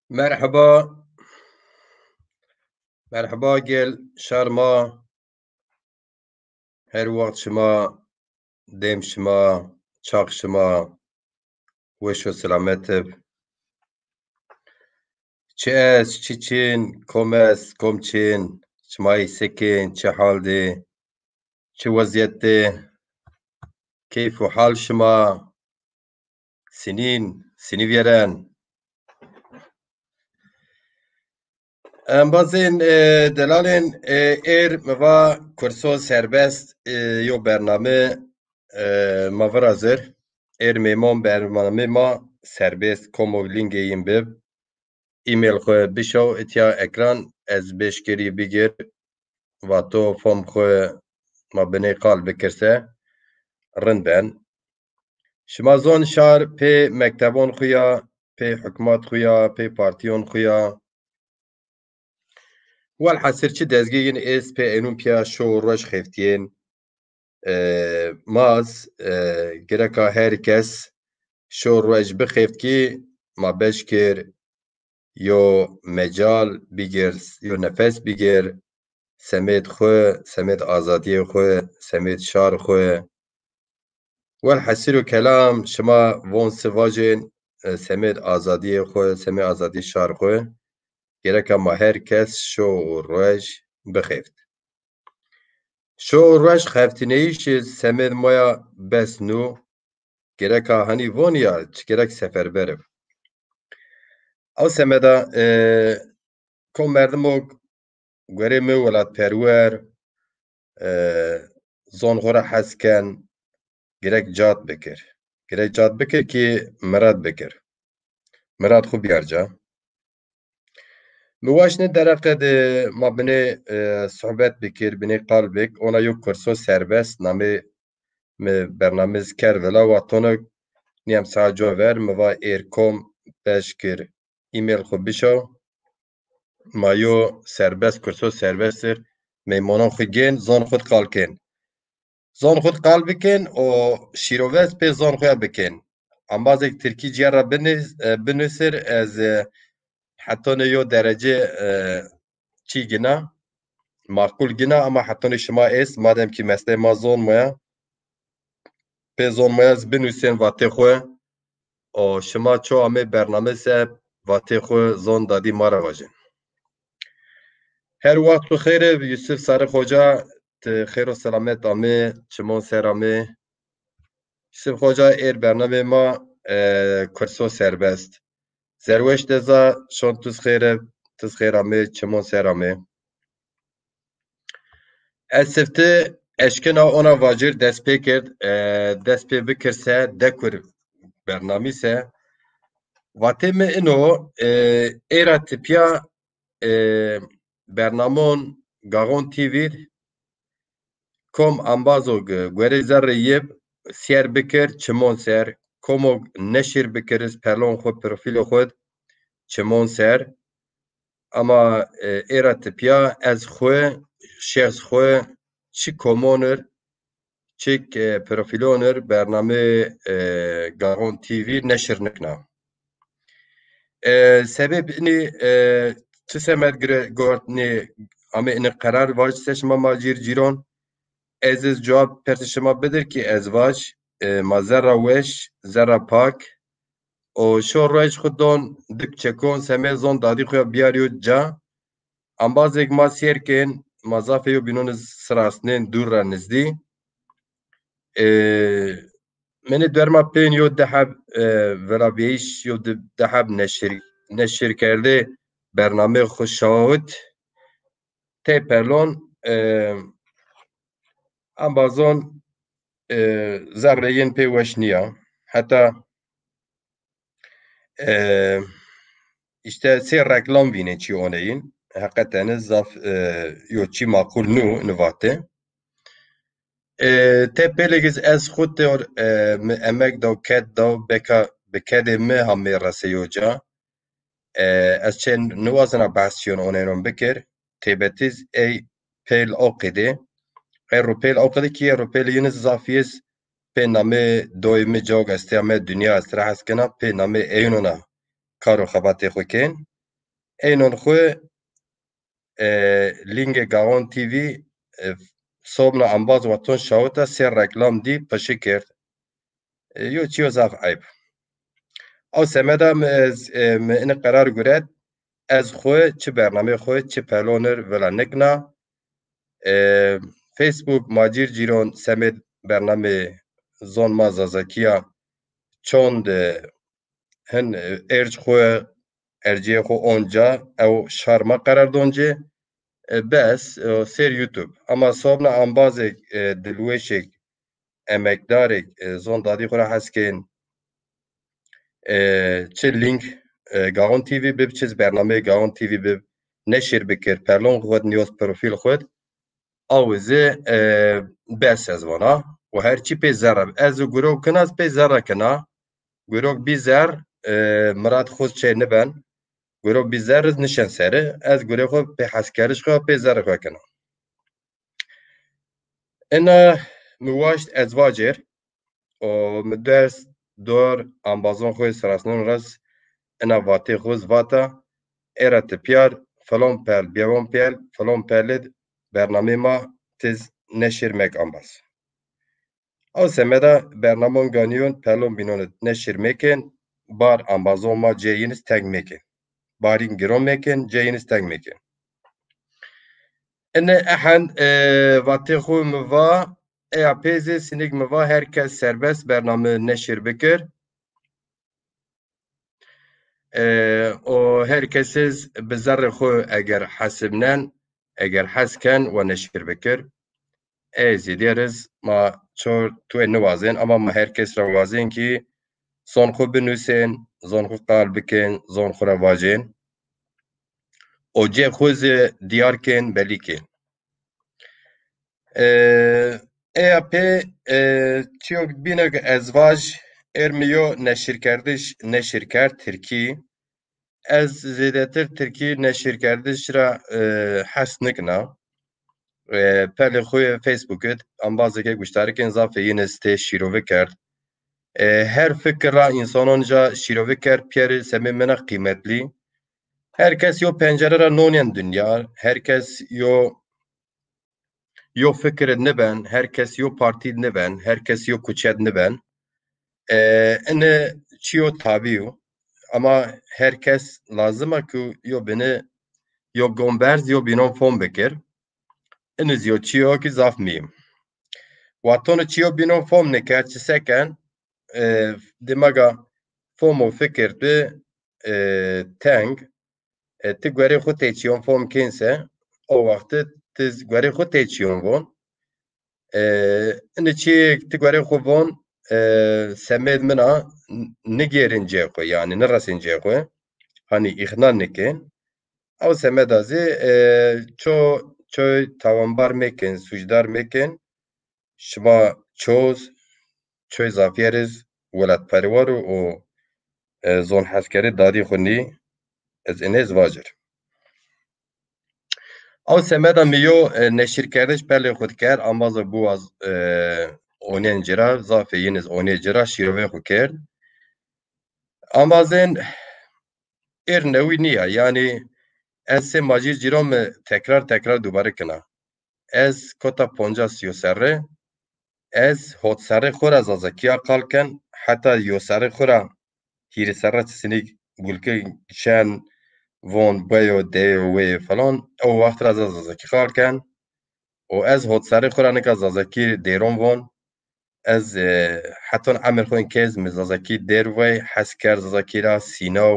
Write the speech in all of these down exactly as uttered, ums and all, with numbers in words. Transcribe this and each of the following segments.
Merheba. Merheba gel şar ma. Her wext şima, dêm şima, çax şima, weş û selamet ib. Çi est, çi çin, kom est, kom çin, şima yî sekên, çi hal di, çi wezîyet di, keyf û hal şima, sinîn, sinî vîyeren. Embazên, e, delalên, e, êr mi va Kurso Serbest, e, yo bername, e, ma virazir. Êr mêmon bername ma serbest, komo lingê yin bib. E-mail xwu bişaw, itya ekran ez bêşkirî bigir, vato fom xwu ma binê qal bikirse, rind ben. Şima zon şar pê mektebon xwu ya, pê hukmat xwu ya, pê partîyon xwu ya. Welhasir çi dezgê yin êst pê enûn pîya şo û roj xeftîyên. E, maz, e, gereka her kes şo roj bixeft kî ma beş kir, yo mecal bigir, yo nefes bigir, semêd xwu, semêd azadîyê xwu, semêd şar xwu. Welhasir û kelam şima von si vajên, e, semêd azadîyê xwu, semê azadî şar xwu, gereka ma her kes şo û roj bixeft. Şo û roj xeftineyîşî semêd ma ya bes nû, gereka hanî von ya çi gerek seferber ib. Ew semeda, e, kom merdimo gorê mi welatperwer, e, zon xwu ra hes ken, gerek cad bikir. Gerek cad bikir kî mirad bikir. Mirad xwu biyar ca. Mi waşt nê dereqe de ma binê, e, sohbet bikir, binê qal bik. Ona yo kurso serbest, namê mi bernamez kerd vila, wa tono nîyem saet co ver, mi va êr kom beş kir, e-mail xwu bişaw. Ma yo serbest, kurso serbest ir meymonon xwu gên, zon xwu qal kên. Zon xwu qal bikên û şîrovez pê zon xwu ya bikên. Embazêk tirkî cîya ra binus-, e, binusir, ez, e, hetonê yo derece, e, çî gina, maqul gina, ama hetonê şima êst, madem kî mesleğê ma zon ma ya, pê zon ma ya ez binusên vatê xwu, û şima ço amê bername se vatê xwu zon dadî ma ra vajin. Her wext xwu xêr ib, Yusuf Sarix Hoca, ti xêr û selamet amê, çimon ser amê. Yusuf Hoca, êr bernamê ma, e, Kurso Serbest. Zerweş Deza, şon tuz xêr ib, tuz xêr amê, çimon ser amê. Ez sifte eşkena ona vacir dest pê kerd, e, dest pê bikir se, dekur bernamî se. Vatê mi ino, e, êra tipya, e, bernamon Gaxon T V kom embazog gorê zerrê yib sîyer bikir çimon ser, komog neşir bikir iz perlon xwu, profîlo xwu çimon ser. Ama, e, êra tipya ez xwu, şexs xwu, çi komonir, çik, e, profîlonir bernamê, e, Gaxon T V neşir nikna. E, sebeb inî, e, çi semed gire-, gort nê amê inî qerar vaj se şima ma cîr cîron. Ez iz cewab persê şima bidir kî ez vaj, e, ma zerra weş, zerra pak. O şo roj xwu don dik çekon semê zon dadî xwu ya biyarîyo ca. Embazêk ma sêr kên, ma zafê yo bînon iz sirasnên dûr ra nizdî. E, Menê derma pên yo di heb, e, verabîyayîş, yo di, di heb neşir, neşirkerdê bernamê xwu şawit. Tey perlon, e, embazon, e, zerrê yin pê weş nîya. Heta, e, îşte sê reklam vînê çî oneyin. Heqeten zaf, e, yo çî maqul nû, nivate. E, tepêlêk iz ez xwu tor, e, mi emek daw, ked daw, beka bi kedê mi hamê reseyo ca. E, ez çê niwazena behs çîyon oneynon bikir. Têbetiz ey pêl awqidê. Ey rupêl awqidê kî ey rupêl yin iz zafî iz pê namê doyê mi cawg estê ame dinya ez tira hes kena, pê namê eynona kar û xebatê xwu kên. Eynon xwu, e, lingê Gaxon T V, e, sobna embaz weton şawita sê reklam dî pişi kerd. E, yo çîyo zaf eyb. Ew semeda mi ez, e, mi ini qerar guret, ez xwu çi bernameyê xwu, çi pelonir vila nikna. E, Facebook Macîr Cîron semêd bernamê zon ma Zazakî ya çond, e, hin, e, erc xwu, erciyê xwu onca, ew şar ma qerar doncê. E, bes, e, sêr YouTube. Ama sobna embazêk, e, dilweşêk, emekdarêk, e, zon dadî xwu ra hes kên, e, çi link, e, Gaxon T V bib, çi zi bernameyê Gaxon T V bib, neşir bikir, pelon xwu d, nîyoz profîl xwu d, awi zi, e, bes ez vana. Û her çî pê zerre. Ez zi gurok kina, zi pê zerre kina. Gurok bî zerr, e, mirad xwu zi çê niben. Gurok bî zerr zi nişen seri. Ez gurê xwu pê heskerdiş xwu pê zerre xwu kina. Ina mi waşt ez vacêr û mi ders dor embazon xwu sirasnon res ina vatê xwu zi vata, ê ra ti pîyar filon pel, bîyavon pel, filon pelid bernamê ma tiz neşir mek embaz. Ew semeda bernamon ganîyon pelon bînon id neşir mekên, bar embazon ma cê yin iz teng mekên. Barîn giron mekên, cê yin iz teng mekên. Ine ehen, e, vatê xwu mi va, eya pê zî sinik mi va her kes serbest bername neşir bikir. E, û her kes iz bi zerrê xwu eger hesibnen, eger hes ken, wa neşir bikir. Ê zêdîyer iz ma çor tuwê niwazên, ama ma her kes ra wazên kî zon xwu binusên, zon xwu qal bikên, zon xwu ra vacên. Û cê xwu zî dîyar kên, belî kên. E, eya pê, e, çîyo bîne ke ez vaj, êr mi yo neşirkerdiş neşir kerd, tirkî. Ez zêdetir tirkî neşirkerdiş ra, e, hes nikna. E, pelê xwu yê Facebook id, embazê ke guştarikên zafê yin iz tê şîrovi kerd. E, her fikir ra însanon ca şîrovi kerd, pîyerî semê min a qîmetlî. Her kes yo pencere ra nonyen dinya, her kes yo yo fikir id niben, her kes yo partî id niben, her kes yo kuçe id niben. E, ine çîyo tabî yo. Ama her kes lazim a ku yo bini, yo gomberz, yo bînon fom bikir. Iniz yo çîyo ki zaf muhîm. Watonu çîyo bînon fom nikerd, çi seken, e, dimaga fom û fikir bi, e, teng, e, ti guerê xwu têçiyon fom kên se, o wexti ti z-, guerê xwu têçiyon von. E, ini çîyêk ti guerê xwu von, e, semêd min a n-, nigêrin cê xwu, yanî niresên cê xwu. Hanî îxna nikên. Ew semeda zî, e, ço, çoy tawanbar mekên, sucdar mekên. Şima çoz, çoy zafîyer iz welatperwer o û, e, zonheskerê dadî xwu nî, ez inê ez vacir. Ew semeda mi yo, e, neşirkerdiş pelê xwu diker, ambaza biwaz, e, onên ci ra, zafê yin iz onê ci ra şîrovê xwu kerd. Ambazên êr newî nîya, yanî ez sê Macîr Cîran mi tekrar tekrar dubare kena. Ez kota poncas yo serre, ez hot serrê xwu ra zazakîya qal ken, heta yo serrê xwu ra hîrê serre çi sinîk bulke şen von, beyo, deyo, wê falan, ew wext ra ez zazakî qal ken. Û ez hot serrê xwu ra nika zazakî dêron von. Ez, e, heton emir xwu in kez mi zazakî dêr vey, hes kerd zazakî ra, sînaw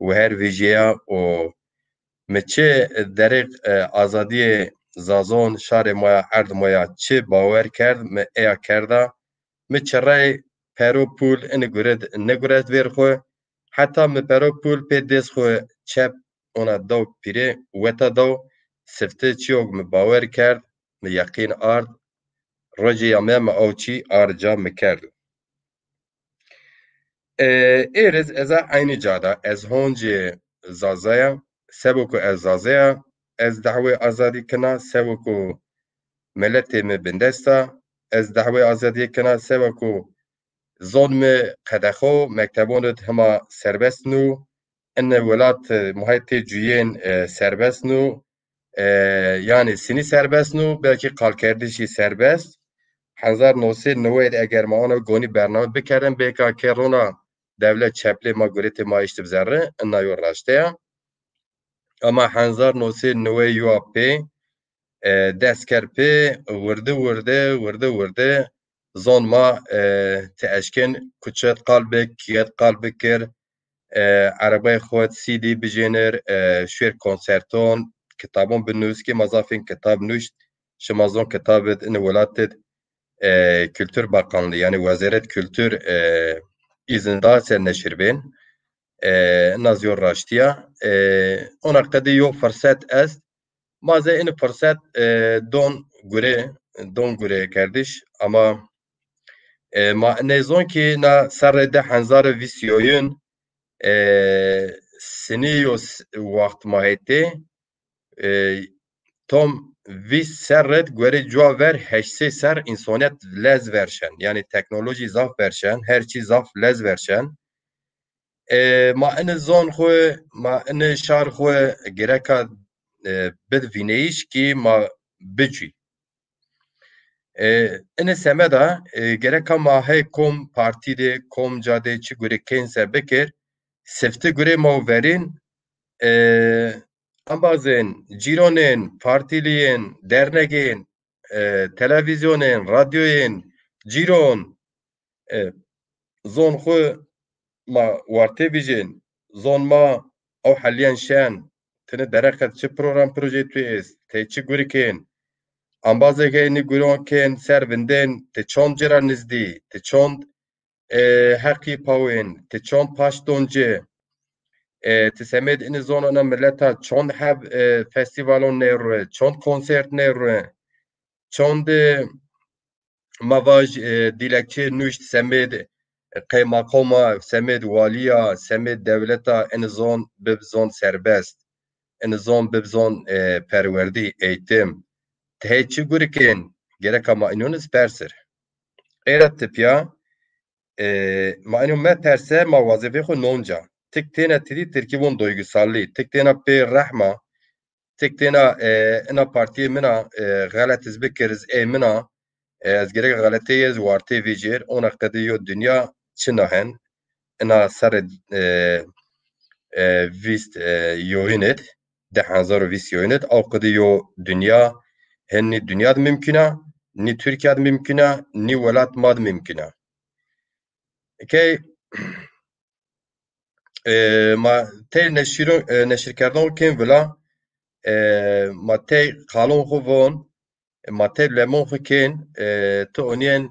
û her vîjîya û mi çi derêq, e, azadîyê zazon, şarê ma ya, erd ma ya çi bawer kerd, mi eya kerda. Mi çirey pero pul ini gurid niguret vêr xwu. Heta mi pero pul pê dêst xwu çep ona daw pîrê, weta daw, sifte çîyok mi bawer kerd, mi yeqîn ard, rocê yame mi aw çî ard ca mi kerdo. E, êr iz eza eynî ca da, ez honcê Zaza ya, sebo ku ez Zaza ya, ez dehwê azadî kena, sebo ku miletê mi bindest a, ez dehwê azadî kena, sebo ku zon mi qedexo, mektebon id hima serbest nû, ene welat, e, ma hê tê cuyên, e, serbest nû, e, yanî sinî serbest nû, belkî qalkerdişî serbest. Hezar no sey newey de eger ma ona gonî bername bikerin, bêka ke rona dewlet çeplê ma guretê ma îştib zerre, ina yo raşte ya. Ama hezar no sey newey yo a pê, e, dest kerd pê, wirdi wirdi, wirdi wirdi, zon ma, e, ti eşkên kuçet qal bik, kiyet qal bikir, e, erebay xo, C D bijênir, e, şuêr konserton, kitabon binus, kê ma zafên kitab nuşt, şima zon kitab id, ini welat id, e, Kültür Bakanlığı, yani Wezêret Kültür, e, izin da ser neşir bên. E, ina zî yo raştî ya. E, ona qedî yo firset est. Ma zî ini firset, e, don gure, don gure kerdiş. Ama, e, ma nêzon ki na serrê di hezar û vîst yoyin, e, sinî yo s-, waxt ma hetê, e, tom vîst serre de guerê cuwa ver heşt sey ser însonîyet lez ver şen. Yanî teknolojî zaf ver şen, her çî zaf lez ver şen. E, ma ini zon xwu, ma ini şar xwu gereka, e, bid vîneyîş kî ma bicûy. E, ini semeda, e, gereka ma hey kom partî de, kom ca de çi gurê kên se bikir, sifti gurê ma û verîn, e, embazên, cîronên, partîlîyên, dernegên, e, televîzyonên, radyoyên, cîron, e, zon xwu ma wartê vîjên, zon ma ew helîyen şen, tini dereqet çi program projeyê tu êst, tey çi gurî kên, embazê ke nî guron kên ser vindên, ti çond ci ra nizdî, ti çond e, heqî pawên, ti çond paşt don ci, e, ti semêd ini zon ina mileta çond heb, e, festîvalon nêrû, çond konsert nêrû, çond, e, ma vaj, e, dîlekçê nuşt semêd, e, qeymaqoma, semêd walîya, semêd dewleta, ini zon bib zon serbest, ini zon bib zon, e, perwerdî, eğitim. Ti hey çi gurikên, gereka ma inyon iz persir. Ê ra tipya, e, ma eno meterse, ma wazîfê xwu non ca. Tik têna tidî tirkî von duygusallî, tik têna pê rehma, tik têna, e, ina partîyê min a, e, xelet iz bikir iz ê min a, e, ez gerek xeletê yê iz wartê vîjêr, ona qedî yo dinya çina hen, ina serê, e, e, vîst, e, yoyin id, di hezar û vîst yoyin id, aw qedî yo dinya, hen nî dinya di mimkun a, nî Tirkîya di mimkun a, nî welat ma di mimkun a. Key, e, ma tey neşîro-, e, neşirkerdon kên vila, e, ma tey qalon xwu von, e, ma tey lemon xwu kên, e, ti onîyen,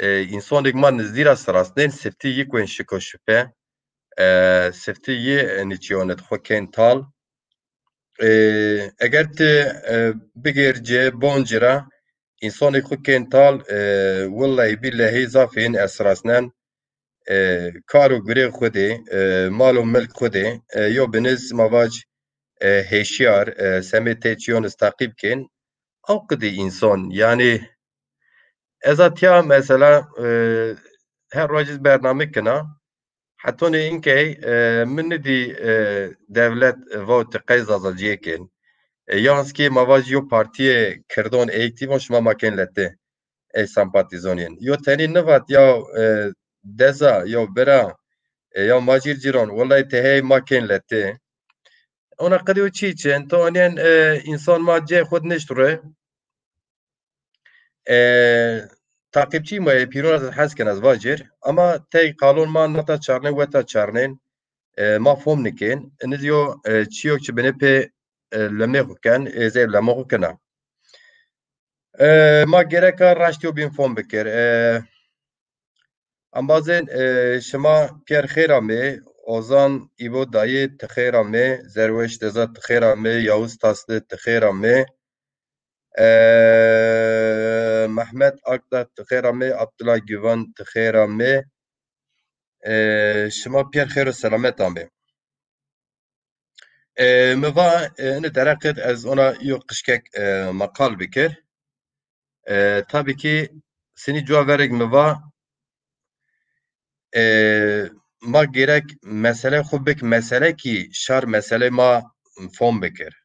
e, însonik ma nizdî ra sirasnên, siftî yi kuen şiko şipe, e, siftî yi, e, niçîyon id xwu kên tal. E, eger ti, e, bigêr ci, bon ci ra, însonik xwu kên tal, e, willahî bîllehî zafên ez sirasnen, e, kar û gurê xwu dê, e, mal û milk xwu dê, e, yo biniz ma vac, e, hêşyar, e, semê tê çîyon iz taqîb kên. Aw qidî înson, yanî ez a tiya mesela, e, her roj iz bername kina, hetonê inkey, e, min nidî, e, dewlet, e, vaw ti qey Zazacîye kên. E, yans kî ma vac yo partîyê kirdon êk tî von şima ma kên letê. Ey sempatîzonîn. Yo tenî nivat ya, e, deza, yo bira, e, ya macîr cîron, wellay ti hey ma kên letê. Ona qedî o çî çin, to onîyen, e, însan ma cê xwu di nişt ru. E, taqîbçî ma yê, pîrun ez hes ken ez vacir. Ama tey qalon ma nata çarnên, weta çarnên, e, ma fom nikên. Iniz yo, e, çîyo çi binê pê, e, lemê xwu ken, ê zey lemo xwu kena. E, ma gereka raştî yo bîn fom bikir. E, embazên, e, şima pîyer xêr amê, Ozan Îbo dayê ti xêr amê, Zerweş Deza ti xêr amê, Yavuz Taslı ti xêr amê. E, Mehmet Akdağ ti xêr amê, Abdullah Güven ti xêr amê. E, şima pîyer xêr û selamet amê. E, mi va, e, ini dereqid ez ona yo qişkek, e, maqal bikir. E, tabî ki sinî cuwa verek mi va, e, ma gerek mesele xwu bik mesele kî şar mesele ma fom bikir.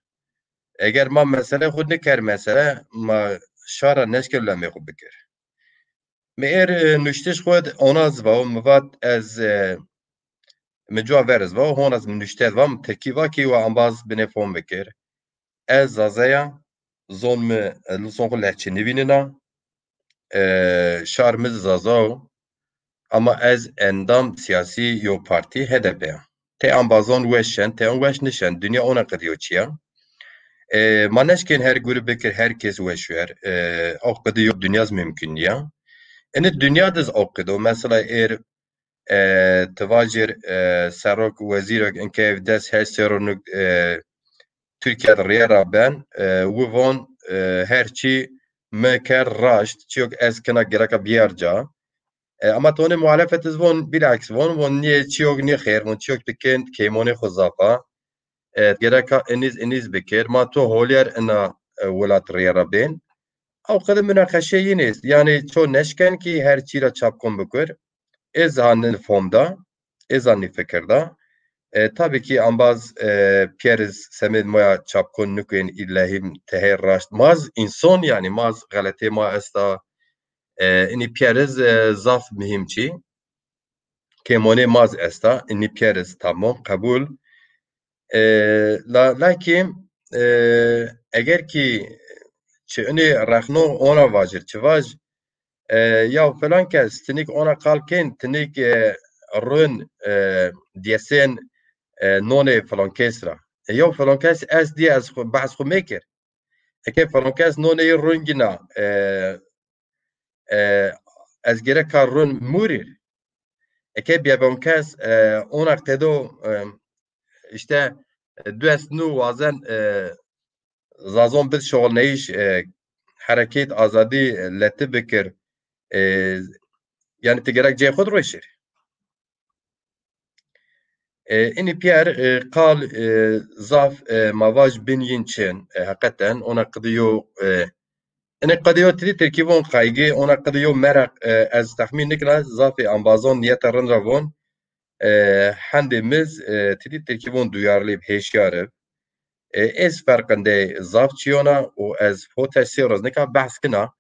Eger ma mesele xwu niker mesele, ma şara neşker lemê xwu bikir. Mi êr, e, nuştiş xwu ona zî va, mi vat ez, e, mi cuwa ver zî va, hona zî mi nuşte zî va, mi tirkî va kî wa embaz binê fom bikir. Ez Zaza ya, zon mi, e, zon xwu lehçe nivînena. E, şar mi zî Zaza o. Ama ez endam siyasî yo partî H D P ya. Tey embazon weş şen, tey on weş nişen. Dinya ona qidî yo çi ya. E, ma neşkên her gurî bikir, her kes weş wer. E, o qidî yo dinya zî mumkun nîya. Ini dinya de zî o qidî yo. Mesela êr, e, ti vajir, e, serok wezîrek inke des heşt serrû nuk, e, Tirkîya de rîye ra ben, e, wi von, e, her çî mi kerd raşt, çîyok ez kena gereka biyar ca. E, ama tonê muhalefet iz von, bilaks von, von nîye çîyok nîxêr, von çîyok dikin, keymonê xwu zaf a. E, gereka iniz, iniz bikir. Ma to holyer ina, e, welat rîye ra bên. Ew qede munaqeşe yin est. Yanî ço neşken kî her çî ra çapkon bikur. Ez ha nî fom da, ez ha nî fikir da. E, tabî kî embaz, e, pîyer iz semêd ma ya çapkon nukên îllehîm tehê raşt. Ma z înson yanî, ma z xeletê ma esta. E, inî pîyer iz, e, zaf muhîm çî. Kêmonê ma z esta, inî pîyer iz tamam, qebul. E, la, lakî, e, eger kî çi inî rexno ona vajir, çi vaj, e, ya filan kes, tinik ona qal kên, tinik, e, run, e, diyesên, e, nonê filan kes ra. E, ya filan kes ez diye ez xwu, behs xwu mekir. Eke filan kes nonê yi run gina, e, e, ez gereka run murîr. Eke biyabon kes, e, ona qedo, e, işte, e, duest nu wazen, e, Zazon bid şoxulneyîş, e, hereket azadî, e, leti bikir. E, yanî ti gerek cê xwu di roşir. E, inî pîyer, e, qal, e, zaf, e, ma vaj bin yin çin, e, heqeten, ona qidi yo, e, inî qidi yo tidî tirkî von kaygı, ona qidi yo meraq, e, ez texmîn nikina, zafê embazon niyeta rind ra von, e, hendê miz, e, tidî tirkî von duyarlî, hêşyar ib. E, ez ferqindê zaf çiyona û ez hote sê roz nika behs kina.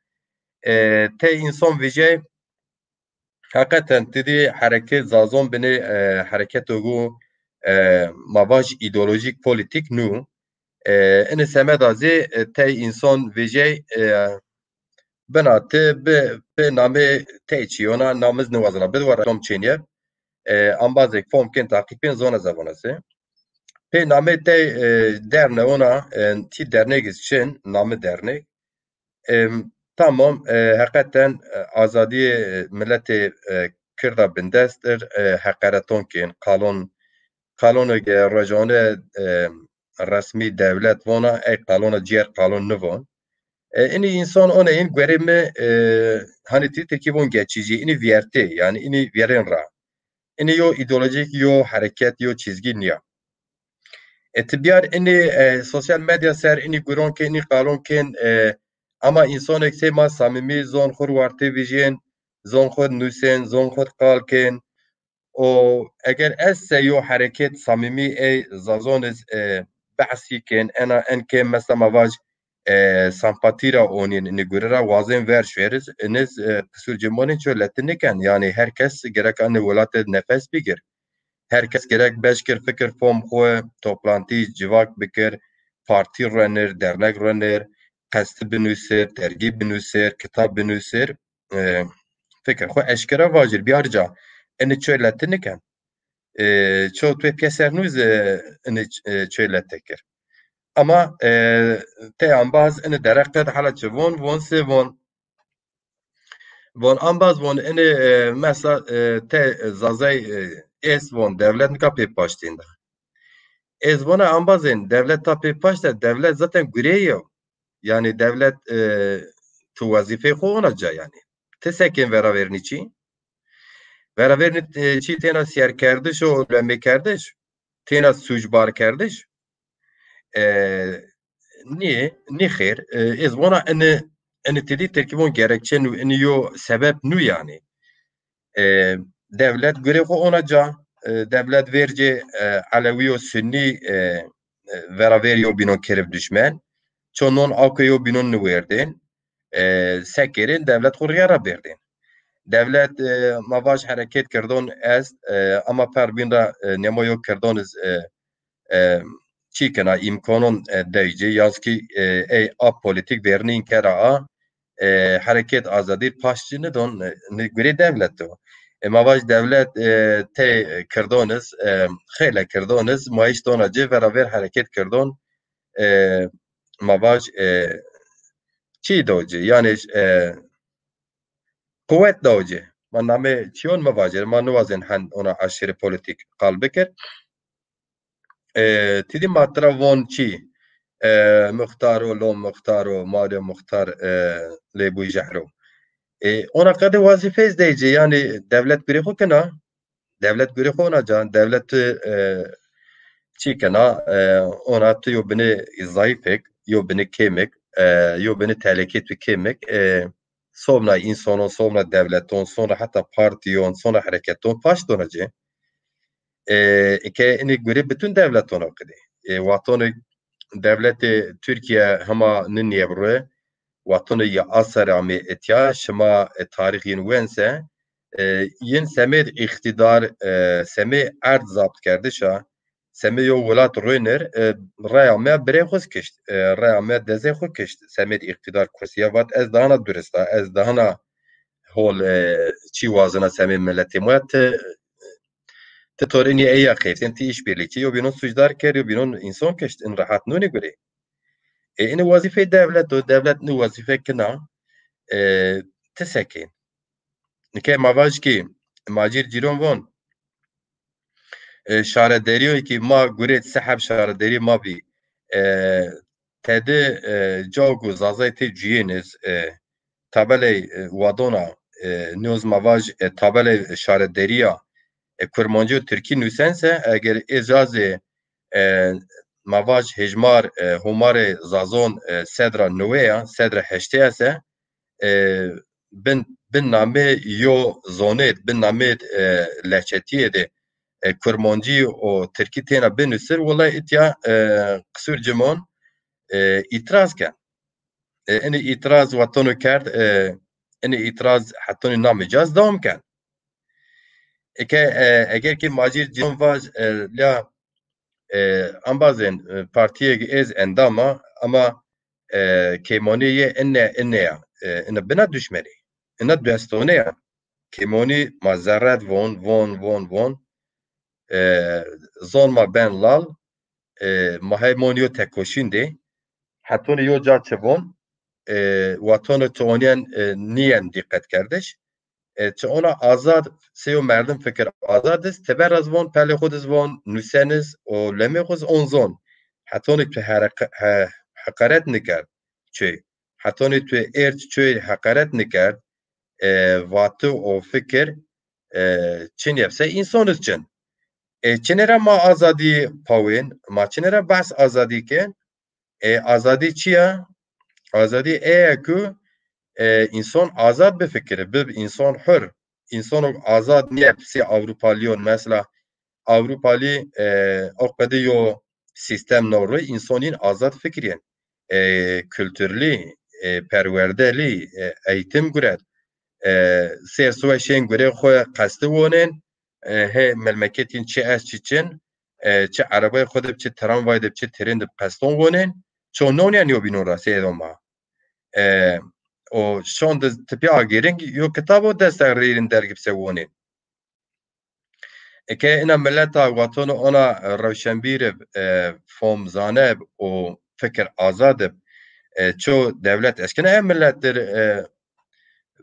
E, tey însan vijey, heqeten tidî hereket Zazon binê, e, hereketo gu, e, ma vaj îdeolojîk polîtîk nû. E, inî semeda zî, e, tey însan vijey, e, bina ti bi, bi namê tey çiyona, namiz niwazena bid wa reklam çênîye. E, ambazêk fom kên, taqîb kên, zona zevona se. Pê namê tey, e, derne ona, e, tî derneg iz çin, namê derneg. E, tamam, e, heqeten, e, azadîyê, e, miletê, e, Kirda bindest ir, e, heqereton kên, qalon, qalonê ge rojane, e, resmî dewlet vona, ey qalona cîyer qalon nivon. E, inî însan oneyin guerê mi, e, hanî ti tirkî von geçici, inî viyertê, yanî inî viyerên ra. Inî yo îdeolojîk, yo hereket, yo çizgî nîya. E, ti biyar inî, e, sosyal medya ser inî guron kên, inî qalon kên, e, ama însanêk sey ma samîmî zon xwu wartê vijên, zon xwu nusên, zon xwu qal kên, û eger ez se yo hereket samîmî ey Zazon iz, e, behsî kên, ena en kêm mesela ma vaj, e, sempatî ra onîn, inî gure ra wazên ver şuer iz, iniz, e, qisur cimbanên ço leti niken. Yanî her kes gerek anî welat id nefes bigir. Her kes gerek beş kir, fikir, fom xwu, toplantî, civak bikir, partî ruenir, dernek ruenir, qestî binusir, dergî binusir, kitab binusir. E, fikir xwu eşkera vajir, biyar ca. Ini çoy leti niken. E, ço tu pîyeser nûz, e, ini ç-, e, çoy leti kir. Ama, e, tey ambaz ini dereq qed hala çi von, von se von. Von ambaz von ini, e, mesela, e, te Zazay, e, es von, devlet nika pê paştîn de. Ez vona ambazên, devlet ta pê paşt de, devlet zaten gureyî yo. Yanî devlet, e, tu wezîfeyê xo ona ca yanî. Ti sekên vera vernî çî? Vera vernî, e, çî têna sîyerkerdiş û lemêkerdiş, têna sûcbarkerdiş. E, nî, nî xêr. E, ez vona ini, ini tedî tirkî von gerekçe nû, ini yo sebep nû yanî. E, devlet gurê xo ona ca, e, dewlet vercê, e, Elewî û Sunnî, e, e, vera ver yobînon kerib duşmen. Ço non awke yobînon niwerdên. E, se kerên dewlet xo rîya ra berdên. Dewlet, e, ma vaj hereket kirdon est, e, ama per bîn ra, e, nemo yo kirdon iz, e, e, çî kena, îmkanon, e, dey ci, yaz kî, e, ey apolitîk vernîn kera a, e, hereket azadî paşt ci nidon, e, ni gurê dewlet o. E, ma vaj dewlet, e, tey kirdon iz, e, xeyle kirdon iz, mayîş dona ci, vera ver hereket kirdon, e, ma vaj, e, çî do ci, yanî, e, quwet do ci. Ma namê çîyon mivacir, ma niwazên hend ona aşîrî polîtîk qal bikir. E, ti dî ma tira von çî? E, muxtar o, lo muxtar o, malê muxtar, e, lê bû jehro. E, ona qedê wazîfeyê zî dey ci, yanî dewlet gurê xo kena, dewlet gurê xo ona ca, dewlet tu, e, çî kena, e, ona tu yo binê zayîfek, yo binê kêmek, e, yo binê telekê tu kêmek, e, somna însonon, somna dewleton, sonra heta partîyon, sonra hereketon paşt dona ci. E, ke inî gurê bütün dewleton o qidê. E, wextonê dewletê Tirkîye hema ninîye bi rê, wextonê ya aser amê etya, şima, e, tarîx yin wense, e, yin semêd îqtîdar, e, semê erd zapt kerdiş a, semê yo welat rûnir, e, reya me birê xo kişt, e, reya me dezê xo kişt, semêd îqtîdar kursîya vat, ez dahana durist a, ez dahana hol, e, çî wazena semê miletê ma, ti, ti tor inî eya qeftên, ti îşbirlîkî, yo bînon sucdar kerd, yo bînon înson kişt, in rehat nûnê gurê. E, inî wazîfeyê dewlet o, dewlet inî wazîfe kina, e, ti sekên. Nike ma vaj kî, ma cîr cîron von, e, şarederîyo kî ma gurê se heb şarederî ma bî, e, tedi, e, cawk û Zazay tê cuyên iz, e, tabeley, e, wadona, e, nîyoz ma vaj, e, tabeley şaredarîya, e, kurmancî û tirkî nusense, eger ê ca zî, e, ma vaj hejmar, e, homarê Zazon, e, sedra newey a, sedra heştey a se, e, bin, bin namê yo zonêd, bin namêd, e, leçetîyê de, e, kurmancî û tirkî têna binusir, wela îtya, e, qisûr cimon, e, îtiraz ken. E, inî îtiraz wextono kerd, e, inî îtiraz hetonî namê ca zî dewam ken. Eke, e, eger ki ma cîr cîron vaj, e, la, e, embazên, e, partîyê ez endam a, ama, e, kêmonî yê ine, ine ya, e, ine bina duşmenî. Ina dostonî ya. Kêmonî ma zerret von, von, von, von. E, zon ma ben lal, e, ma hey mon yo tekoşîn de, hetonî yo ca çi von, e, wextonê tu onîyen, e, nîyen dîqet kerdiş. E, çi ona azad, se yo merdim fikir azad iz, teber ez von, pelê xo diz von, nusen iz, o lemê xo iz on zon. Hetonî tu herek-, he-, heqaret nikerd, çi. Hetonî tu êrc çi heqaret nikerd, e, vati o fikir, e, çin yeb se înson iz çin. E, çinê ra ma azadî pawên, ma çinê ra behs azadî kên? E, azadî çi ya? Azadî eye ku, e, înson azad bifikirî, bib înson hur. Însono azad nîye, sê Ewropalîyon mesela. Ewropalî, e, o qede yo sîstem no ro, înson yin azad fikirîyen. E, kulturlî, e, perwerdelî, e, eğitim guret. E, sêr suwe şên gurê xo qesti wonên, e, he melmeketîn çi est çi çin, e, çi erebay xo de bi, çi tramvay de bi, çi tren de bi qeston wonên, ço nonîyen yo bînon ra sê doma. E, o şon de tipî agêring yo kitabo dest de rêrin dergî bi se wonên. Eke ina mileta watono ona rewşenbîr ib, e, fom zaneb û fikir azad ib, e, ço dewlet eşkena ev milet dir, e,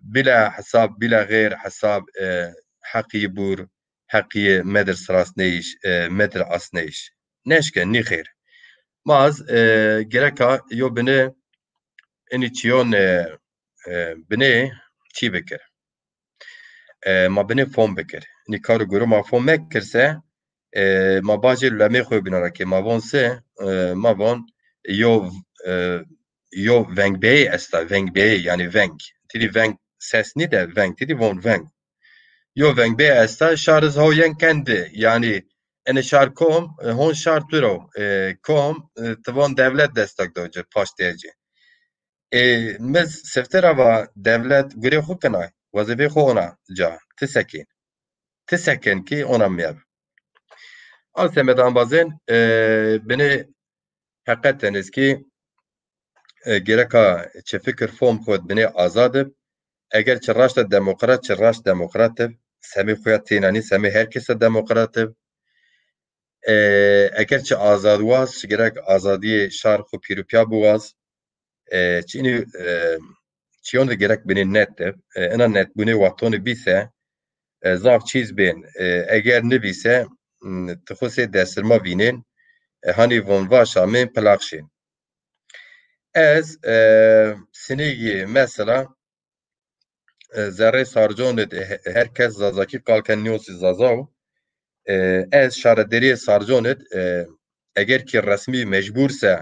bila hesab, bila xêr hesab, e, heqî bûr, heqî medir sirasneyîş, e, medir asneyîş. Neşke, nîxêr. Ma ez, e, gereka yo bini inî çîyon, e, e, binê çî bikir. E, ma binê fom bikir. Inî kar û guru ma fom mekirse, e, ma bacê lemê xo bîna ra ke ma von se, e, ma von yo, e, yo vengbeyê esta, vengbeyê, yanî veng. Tîdî veng ses nîde, veng, tîdî von veng. Yo veng bê esta, şar iz haw yen kendi. Yanî, ene şar kom, e, hon şar tu ro, e, kom, e, ti von dewlet destek do ci, paştê ci. E, mi sifte ra va dewlet gurê xwu kena, wezîfê xwu ona ca, ti sekên. Ti sekên kî ona mîyev. Al semed ambazên, e, binê heqeten iz kî, e, gereka çi fikir fom xwu binê azad ib. Eger çi raşta demokrat, çi raşt demokrat ib, semê xwu ya têna nî, semê her kesa demokrat ib. E, eger çi azad waz, çi gerek azadîyê şar xwu pîrûpîya biwaz. E, çi înî, e, çiyon de gerek binê net ib. E, ina netbûnê watonî bî se, e, zaf çîz bên. E, eger nibî se, m, ti xwu sey destirma vînên, e, hanî von vaş amên, pilaq şên. Ez, e, sinîgî mesela, e, zerrê sarcon id, e, he-, her kes zazakî qal ken, nîyosî zaza o. E, ez şaredarîyê sarcon id, e, eger kî resmî mecbur se,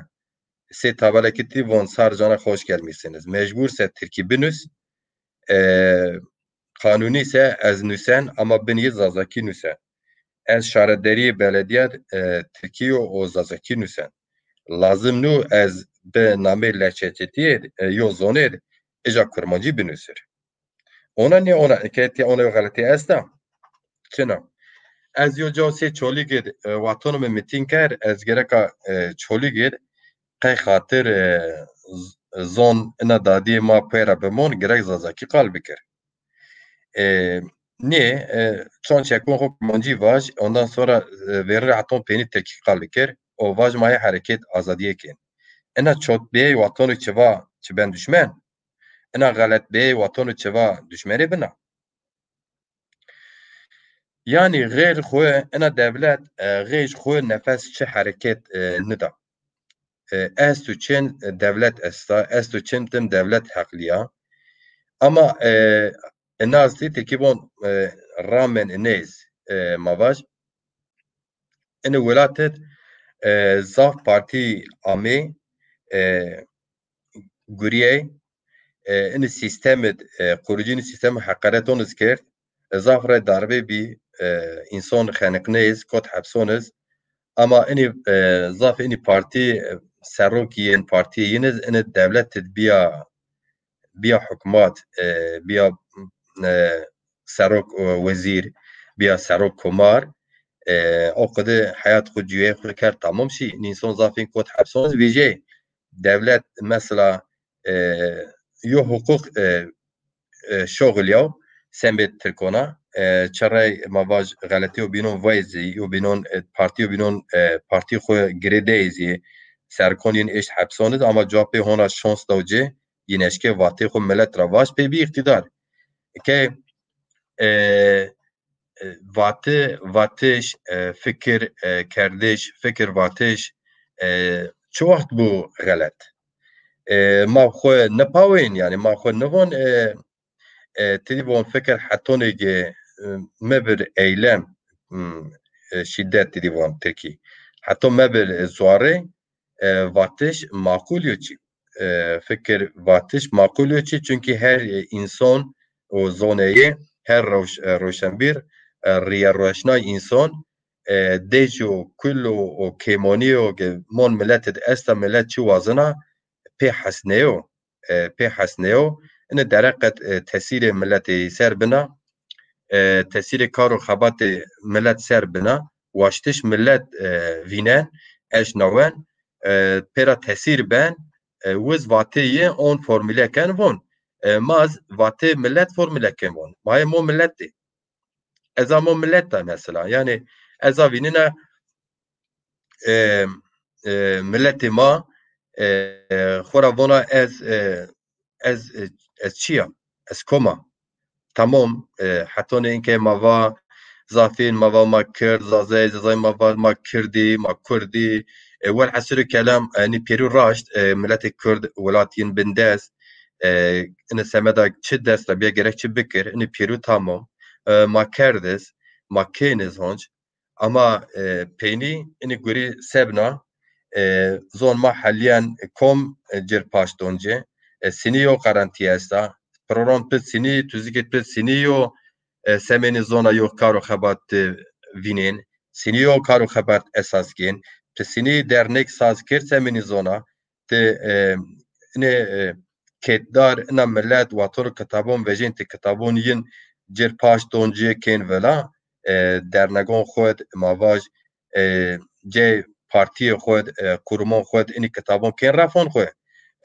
sê tabelekî ti von sarcona hoş gelmişsiniz. Mecbur se tirkî binus, e, qanûnî se ez nusen ama binî zazakî nusen. Ez şaredarîyê beledîye, e, tirkî yo û zazakî nusen. Lazim nû ez bi namê leçetîyê, e, yo zonê de îja kurmancî binusir. Ona nê ona, ke tê ona yo xeletî esta? Çina? Ez yo caw sê Çolîg id, e, watono mi mitîn ker, ez gereka, e, Çolîg id qey xatir, e, z-, zon ina dadîyê ma pê ra bimon, gerek zazakî qal bikir. E, nê, e, çon çekon xo kurmancî vaj, ondan sonra, e, verî ra heton peynî tirkî qal bikir. O vaj ma yê hereket azadîye kên. Ina çotbîyey watono çi va, çi ben duşmen? Ina xeletbîyey watono çi va, duşmenê bina? Yanî xêr xwu ina dewlet, e, xêj xwu nefes çi hereket, e, nida. E, esto çin, e, dewlet esta, esto çin tim dewlet heqlî ya. Ama, e, ina zî tekî von, e, ramen inêz, e, ma vaj. Ini welat id, e, zaf partî amê, e, gurîyey, e, ini sîstem id, e, quricînî sîstem heqareton iz kerd. E, zaf rey darbe bî, e, înson xeniqnê iz, kot hepson iz. Ama ini, e, zaf ini partî, e, serokî yên partîyê yin iz, ini dewlet id bîya, bîya hukmat, e, bîya, e, serok, e, wezîr, bîya serok komar, e, o qede heyat xwu, cuyê xwu kerd tamam şî. Înî înson zafîn kot hepson, vîjê dewlet mesela, e, yo huquq, e, e, şoxil yaw, semê tirkona, e, çerey ma vaj xeletî yo bînon vay zî, yo bînon, e, partî yo bînon, e, partî xwu girê dey zî, serkon yin eşt hepson iz, ama cewabê hona şons daw ci, yin eşkê vatê xwu milet ra vaj pê bî îqtîdar. Ke, e, e, vate, vatiş, e, fikir, e, kerdiş, fikir vatiş, e, çi wext bû xelet? E, ma xwu nipawên, yanî ma xwu nivon, e, e, ti dî von fikir hetonê ge, e, mebir eylem, hmm, e, şîdet ti dî von tirkî. Heto mebir, e, zuarê, e, vatiş maqul yo çî. E, fikir vatiş maqul yo çî. Çunkî her, e, înson û zoneyê, her rewş-, e, rewşenbîr, e, rîye roşnay înson, e, dej û kul û, û kêmonîyo ke mon milet id esta, milet çi wazena, pê hesneyo, e, pê hesneyo. Ini dereqet, e, tesîrê miletê ser bina, e, tesîrê kar û xebatê milet ser bina, waştiş milet, e, vînen, eşnawen, e, pê ra tesîr ben, e, wiz vatê yi on formule ken von. E, ma z vatê milet formule ken von. Ma yê mo milet dê. Ez a mo milet da mesela. Yanî ez a vînina, e, e, miletê ma, e, e, xwu ra vona ez, e, ez, e, ez çi ya? Ez kom a? Tamam, e, hetonê inkê ma va zafîn, ma va ma kird, zazay, zazay ma va ma kirdî, ma kurdî. E, welhasîlê kelam, e, nî pêrû raşt, e, miletê kurd welat yin bindest. E, ini semeda çi dest ra bîya gerek çi bikir, ini pêrû tamam. E, ma kerdiz, ma kêniz honc. Ama, e, peynî ini gurî sebna, e, zon ma helîyen kom, e, cir paşt don ci. E, sinî yo garantî esta. Program pit sinî, tuzikit pit sinî yo. e, semênî zona yo kar û xebat, e, vînên, sinî yo kar û xebat esas kên, ti sinî dernek saz kerd semênî zona, ti, e, inê, e, kêtdar, ina milet, watono kitabon vejên, ti kitabon yin cir paş don ciyê kên vila, e, dernegon xwu d, ma vaj, e, cê partiyê xwu d, e, qurumon xwu d, inî kitabon kên refon xwu.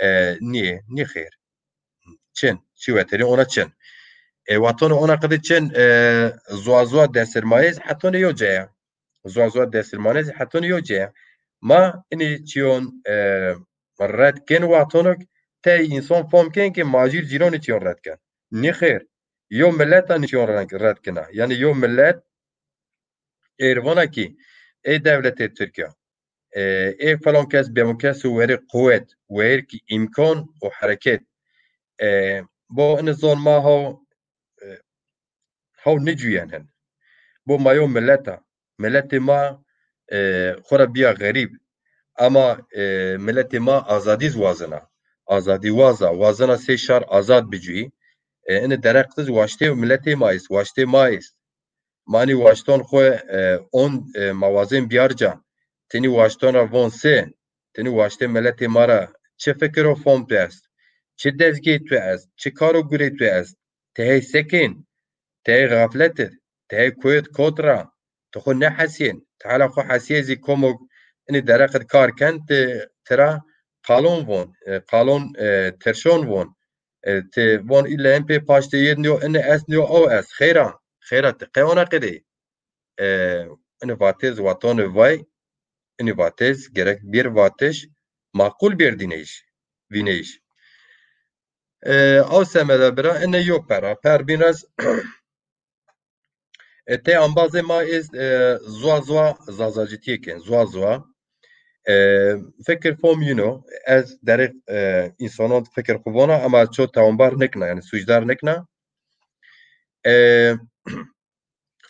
E, nîyê, nî xêr. Çin, çi weterî ona çin. E, watono ona qidi çin, e, zuwa zuwa desirmayê zî hetonê yo caya. Zuwa zuwa desirmanê zî hetonê yo caya. Ma inî çiyon, e, red kên watono k tey însan fom kên ki ma jîr cîronê çiyon red ken. Nî xêr. Yo milet a nî çiyon red, red kena. Yanî yo milet êr vana ki ê dewletê Tirkîya, e, ê filan kes, bêmo kes û werê quwet, weyr ki îmkan û hereket. E, bo ini zon ma haw, e, haw nêcuyen hin. Bo ma yo milet a. Miletê ma, e, xwu ra bîya xerîb. Ama, e, miletê ma azadî zî wazena. Azadî waza. Wazena sey şar azad bicuyî. E, ini dereq de zî waştê miletê ma est, waştê ma est. Ma nî waşton xwu, e, on, e, ma wazên biyar ca. Ti nî waşton ra von se, ti nî waştê miletê ma ra çi fikir û fom tu est, çi dezgeyê tu est, çi kar û gurê tu est, ti hey se kên, ti hey xaflet id, ti hey koyê id kot ra, ti xwu nêhesîyên, ti hela xwu hesîyê zî komok inî dereq id kar ken, ti, ti ra qalon von, e, qalon, e, tirşon von. E, ti von îlle en pê paştê yê nîyo, ini est nîyo, aw est. Xeyra, xeyra ti qey ona qedê. E, ini vatêz watonê vay, ini vatêz gerek bir vatiş, maqul bir dinêyiş, vînêyiş. E, aw semede bira, ini yo pera. Per bîn ra z-, e, tey ambazê ma est, e, zuwa zuwa zazacitîye kên, zuwa zuwa. E, fikir fom yino, ez derê, e, însanon fikir xwu vona, ama ço tawanbar nikna, yanî sucdar nikna. E,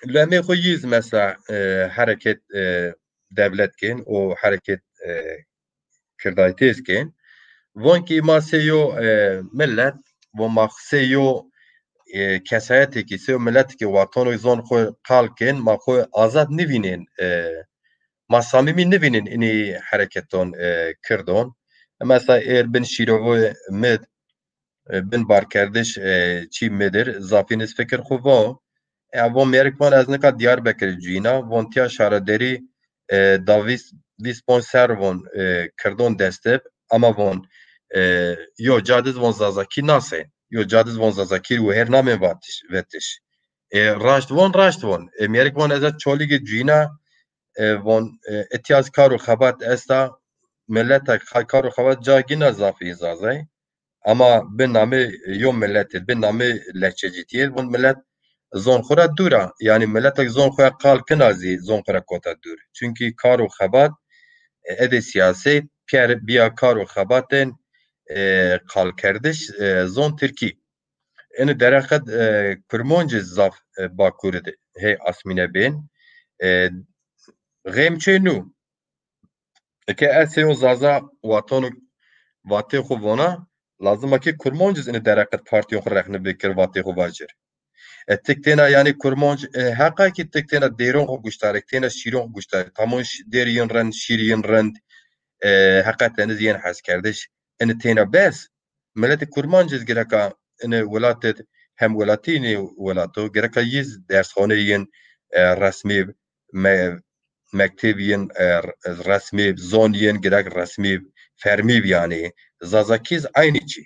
lemê xwu yîz mesela, e, hereket, e, dewlet kên û hereket, e, kirdaytêz kên. Von ki ma sey yo, e, milet, von ma sey yo, e, kesayetê ki, sey yo milet ki watono zon xwu qal kên, ma xwu azad nivînên, e, ma samîmî nivînên inî hereketon, e, kirdon. Mesela êr bin şîrovoyê mid, e, bin barkerdiş, e, çî midir, zafîniz fikir xwu vo. E, von mêrik von ez nika Diyarbekir cuyîna, von tiya şaredarî, e, da vîst, vîst ponc ser von, e, kirdon dest ib, ama von, e, yo ca diz von zazakî nasên, yo ca diz von zazakî û her namên vatiş, vetiş. E, raşt von, raşt von. E, mêrik von ez a Çolîgê cuyîna, e, von, e, itiyaz kar û xebat esta, miletek kar û xebat ca gîna zafî zazay. Ama bi namê yo miletê, bi namê lehçecîtîyê, vun milet zon xwu ra dûr a. Yanî miletek zon xwu ya qal kina zî zon xwu ra kota dûr. Çunkî kar û xebat, e, edê siyaset, pîyer bîya kar û xebatên, e, qalkerdiş, e, zon tirkî. Ini dereqet, e, kurmonc zaf, e, Bakur de hey asmîne bên. E, xêmçê nû. Eke ez sey yo zaza watono vatê xwu vona, lazim a ki kurmonc zî ini dereqet partiyon xwu rexne bikir, vatê xwu vacir. E, tik têna yanî kurmonc, e, heqa ki tik têna dêron xwu guştarek, têna şîron xwu guştarek. Tamon ş-, dêr yin rind, şîr yin rind, e, heqa teniz yên heskerdiş. Ini têna bes. Miletê kurmanc iz gereka ini welat id hemwelatî ini welat o, gereka yiz dersxonê yin, e, resmî, me-, mektêb yin, e, resmî, zon yin gerek resmî, fermî yanî. Zazakî iz eynî çî.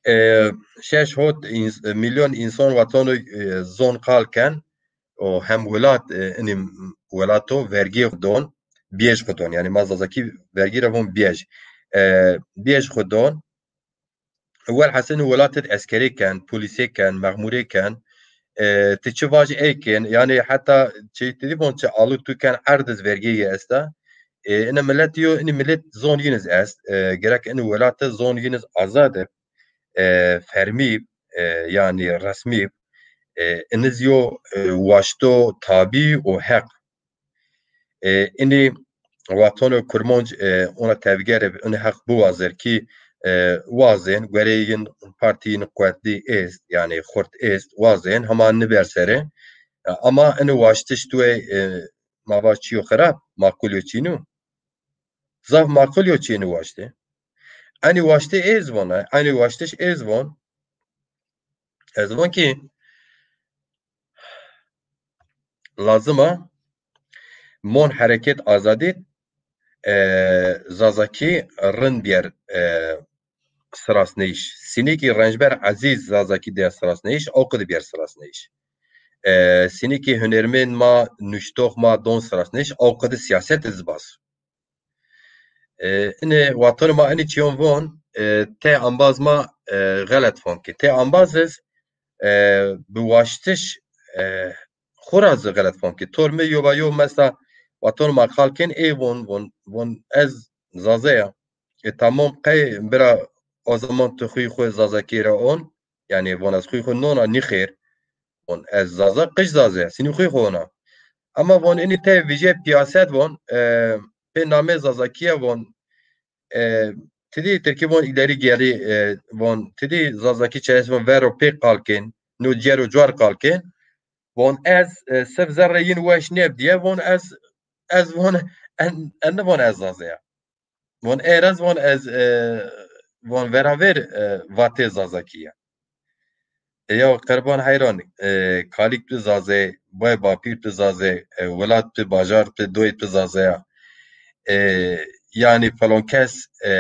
E, şeş hot ins-, milyon însan watono, e, zon qal ken, o hem welat, e, inî welato vergî xwu don, biyej xwu don. Yanî ma zazakî vergî ra von biyej. E, biyej xwu don. Welhasil welat id eskerê ken, polîsê ken, mexmûrê ken. E, ti çi vajî ey kên. Yanî heta çi ti dî von çi alu tu ken erd iz vergî yi esta. E, ina milet yo, inî milet zon yin iz est. E, gerek inî welat id zon yin iz azad ib, e, fermî, e, yanî resmî, e, iniz yo, e, waşto tabî û heq. E, inî watono kurmonc, e, ona tevger ib, ini heq biwazir ki, e, wazên, guereyê yin partî yin quwetlî êst, yanî xurt êst, wazên, hema niber serê. E, ama ini waştiş tuê, e, ma va çîyo xirab, maqul yo çînû. Zaf maqul yo çînû waştê. Enî waştê êz vona, enî waştiş êz von. Ez von ki, lazim a mon hereket azadî, e, Zazakî rind bîyer, e, sirasneyîş. Sinî ki rencber ezîz Zazakî de sirasneyîş, o qidi bîyer sirasneyîş. E, sinî ki hunermên ma, nuştox ma don sirasneyîş, o qidi siyaset iz bas. E, inê waton ma inî çîyon von, e, tê ambaz ma, e, xelet fom ki. Tê ambaz iz, e, bi waştiş, e, xwu ra zi xelet fom ki. Tor mi yo va yo mesela waton ma qal kên ê von, von, von ez Zaze ya. E, tamam qey bira o zaman tu xwî xwu Zazakî ra on, yanî von ez xwî xwu nona nîxêr. Von ez Zaza, qij Zaze ya, sinî xwî xwu ona. Ama von inî tê vijê piyaset von, e, pê namê Zazakîye von, e, tidî Tirkî von ileri geri, e, von tidî Zazakî çeresi von vero pê qal kên, no cero cuar qal kên. Von ez, e, sif zerrê yin weş nêbdîye, von ez, ez von en, en nivon ez Zaze ya. Von êr ez von ez, e, von veravêr, e, vatê Zazakî ya. E, ya qerban heyran, e, kalîk tu Zazê, bay bapîr tu Zazê, e, welat tu, bajar tu, doyê tu Zazê ya. E, yanî felon kes, e,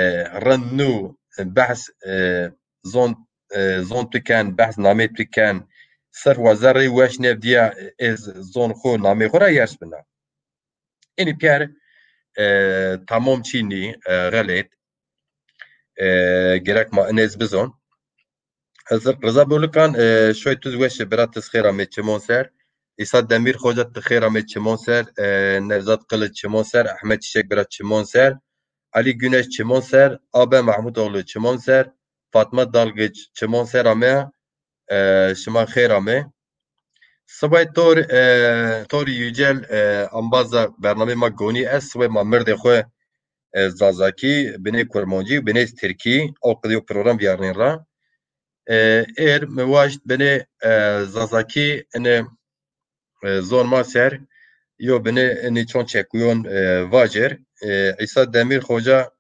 rind nû, e, behs, e, zon, e, zon tu ken, behs namê tu ken, sirf wa zerrê weş nêbdîya, e, ez zon xwu, namê xwu ra yers bina. Inî pîyer, e, tamam çî nî, e, xelêt. E, gerek ma inêz bizon. Ez Riza Bolukan, e, şoy tuz weş, bira tiz xêr amê çimon ser. Îsa Demîr Xoca ti xêr amê çimon ser. E, Nevzat Kılıç çimon ser. Ehmed Çiçek bira çimon ser. Elî Güneş çimon ser. Abe Mahmutoğlu çimon ser. Fatma Dalgıç çimon ser amê. E, şima xêr amê. Sibay Tor, e, Tor Yücel, e, ambaza bernamê ma gonî est, sibay ma mirdê xwu, e, Zazakî, binê Kurmancî, binê Tirkî, o qidî yo program vîyarnên ra. E, êr mi waşt binê, e, Zazakî, inê, e, zon ma ser, yo binê inî çon çekuyon, e, vacir. E, Îsa Demîr Xoca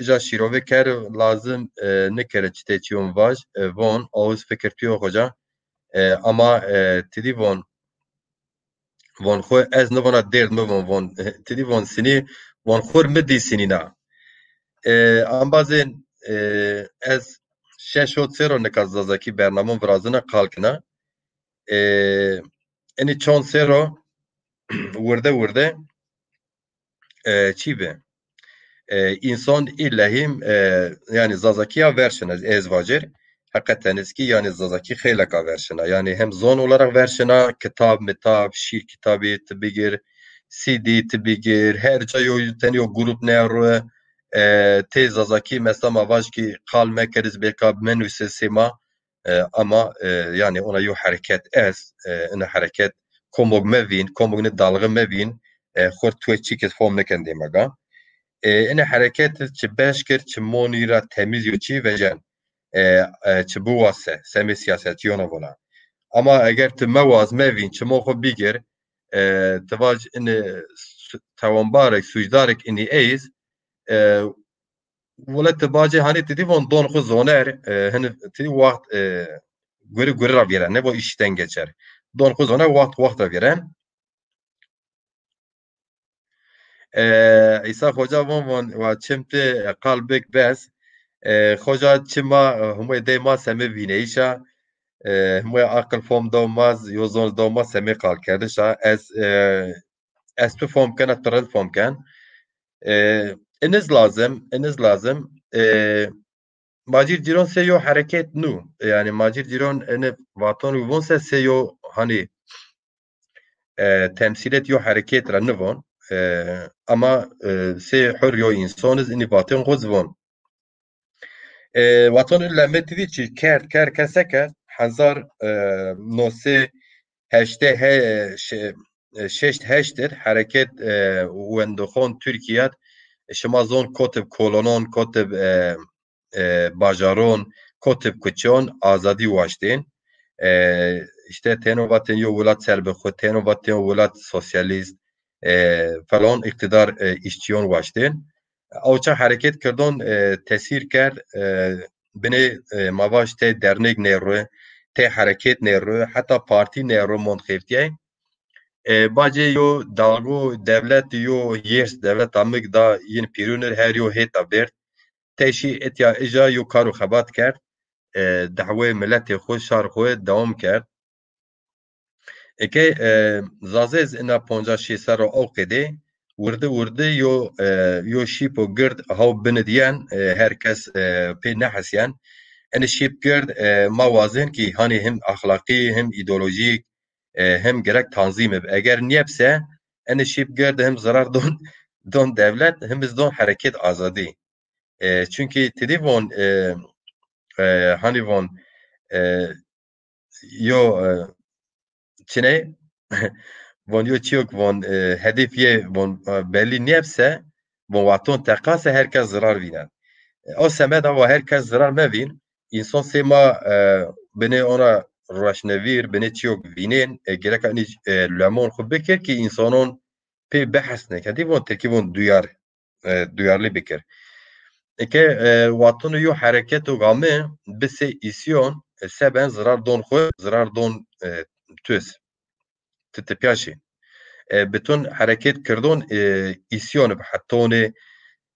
ja şîrove ker lazim, e, nikere çitê çîyon vaj, e, von, awiz fikir tuyo Xoca. E, ama, e, tidî von, von xwu ez nivona dêrd mi von, von, e, tidî von sinî, von xwur mi dî sinîna. E, ambazên, e, ez şeş hot sero nika Zazakî bernamon virazina qal kina. E, inî çond sero wirde wirde e, çî bi. E, însan îllehîm, e, yanî Zazakîya ver şina, ez vacir. Heqeten iz kî, yanî Zazakî xeyleka ver şina. Yanî hem zon olarak ver şina, kitab, mitab, şîr kitabî ti bigir, C D ti bigir, her ca yo, tenê yo grup nêro, e, tê Zazakî mesela ma vaj kî qal meker iz belka menuse sê ma, e, ama, e, yanî ona yo hereket est, e, ina hereket komog mevîn, komog ni dalği mevîn, e, xurt tuê çîk iz fom niken dêmega. E, ina hereket çi beş kir, çi monî ra temîz yo çî vecen. E, e, çi biwase, semê siyasetçîyona vona. Ama eger ti mewaz, mevîn, çimo xwu bigir, e, ti vac ini su-, tawanbarek, sucdarek ini eyiz, e, wele ti bacê hanî ti dî von don xwu zoner, e, hini ti dî waxt, e, guri guri ra vîren, ne bu işten geçer. Don xwu zoner waxt waxt ra vîren. E, Îsa Xoca von von wa çim ti, e, qal bik bes. E, Xoca çima, e, humê dey ma semê vîneyişa. E, humê aqil fom do maz, yo zon do ma semê qal kerdişa. Ez, e, ez tu fom kena, tu rind fom ken. E, iniz lazim, iniz lazim. E, Macir Cîron sê yo hereket nû. Yanî Macir Cîron ene vaton û von se sê yo hanî, e, temsîlet yo hereket ra nivon. E, ama, e, sê hur yo însan iz inî vaton xwu zi von. E, vaton ille mi ti dî çi kerd, kerd kese kerd. Hezar, e, no sê heştê he-, şe-, e, şeşt heşt ir hereket, e, wendixon Tirkîyat, e, şima zon kotib kolonon, kotib, e, e, bajaron, kotib kuçon azadî waştên. E, işte têno vatên yo welat serbixwe, têno vatên yo welat sosyalîst, e, falan îqtîdar, e, îşçîyon waştên. Awça hereket kirdon, e, tesîr kerd, e, binê, e, ma vaj tê dernêk nêrû, tê hereket nêrû, heta partî nêrû mond xeftiyey. E, bacê yo dalgo dewlet yo yêrs dewleta mik da yin pîrûnir her yo hêta bêrd. Tey şî etya ija yo kar û xebat kerd. E, dehwê miletê xwu, şar xwu dewam kerd. Eke, e, Zazê zî ina ponca şî serro ew qêdê, wirdi wirdi yo, e, yo şîpo gird haw binidîyen, e, her kes, e, pê nehesîyen. Enê şîp gird, e, ma wazên kî hanî him exlaqî, him îdeolojîk, e, him gerek tanzîm ib. Eger nîyeb se, enê şîp gird him zirar don, don dewlet, him iz don hereket azadî. E, çunkî ti dî von, e, e, hanî von, e, yo, e, çiney, von yo çîyok von, e, hedef yê von, e, belî nîyeb se, von waton teqase her kes zirar vînen. E, o semeda wa her kes zirar mevîn, însan sê ma, e, binê ona roşnevîr, binê çîyok vînên, e, gereka inî, e, lemon xwu bikir kî însanon pê bihesne. Kedî von tirkî von duyar, e, duyarlı bikir. Eke, e, watonu yo hereketo game bisê îsyon, e, seben zirar don xwu, zirar don, e, tuz. Ti tepya şî. E, bütün hereket kirdon, e, îsyon bi hetonê,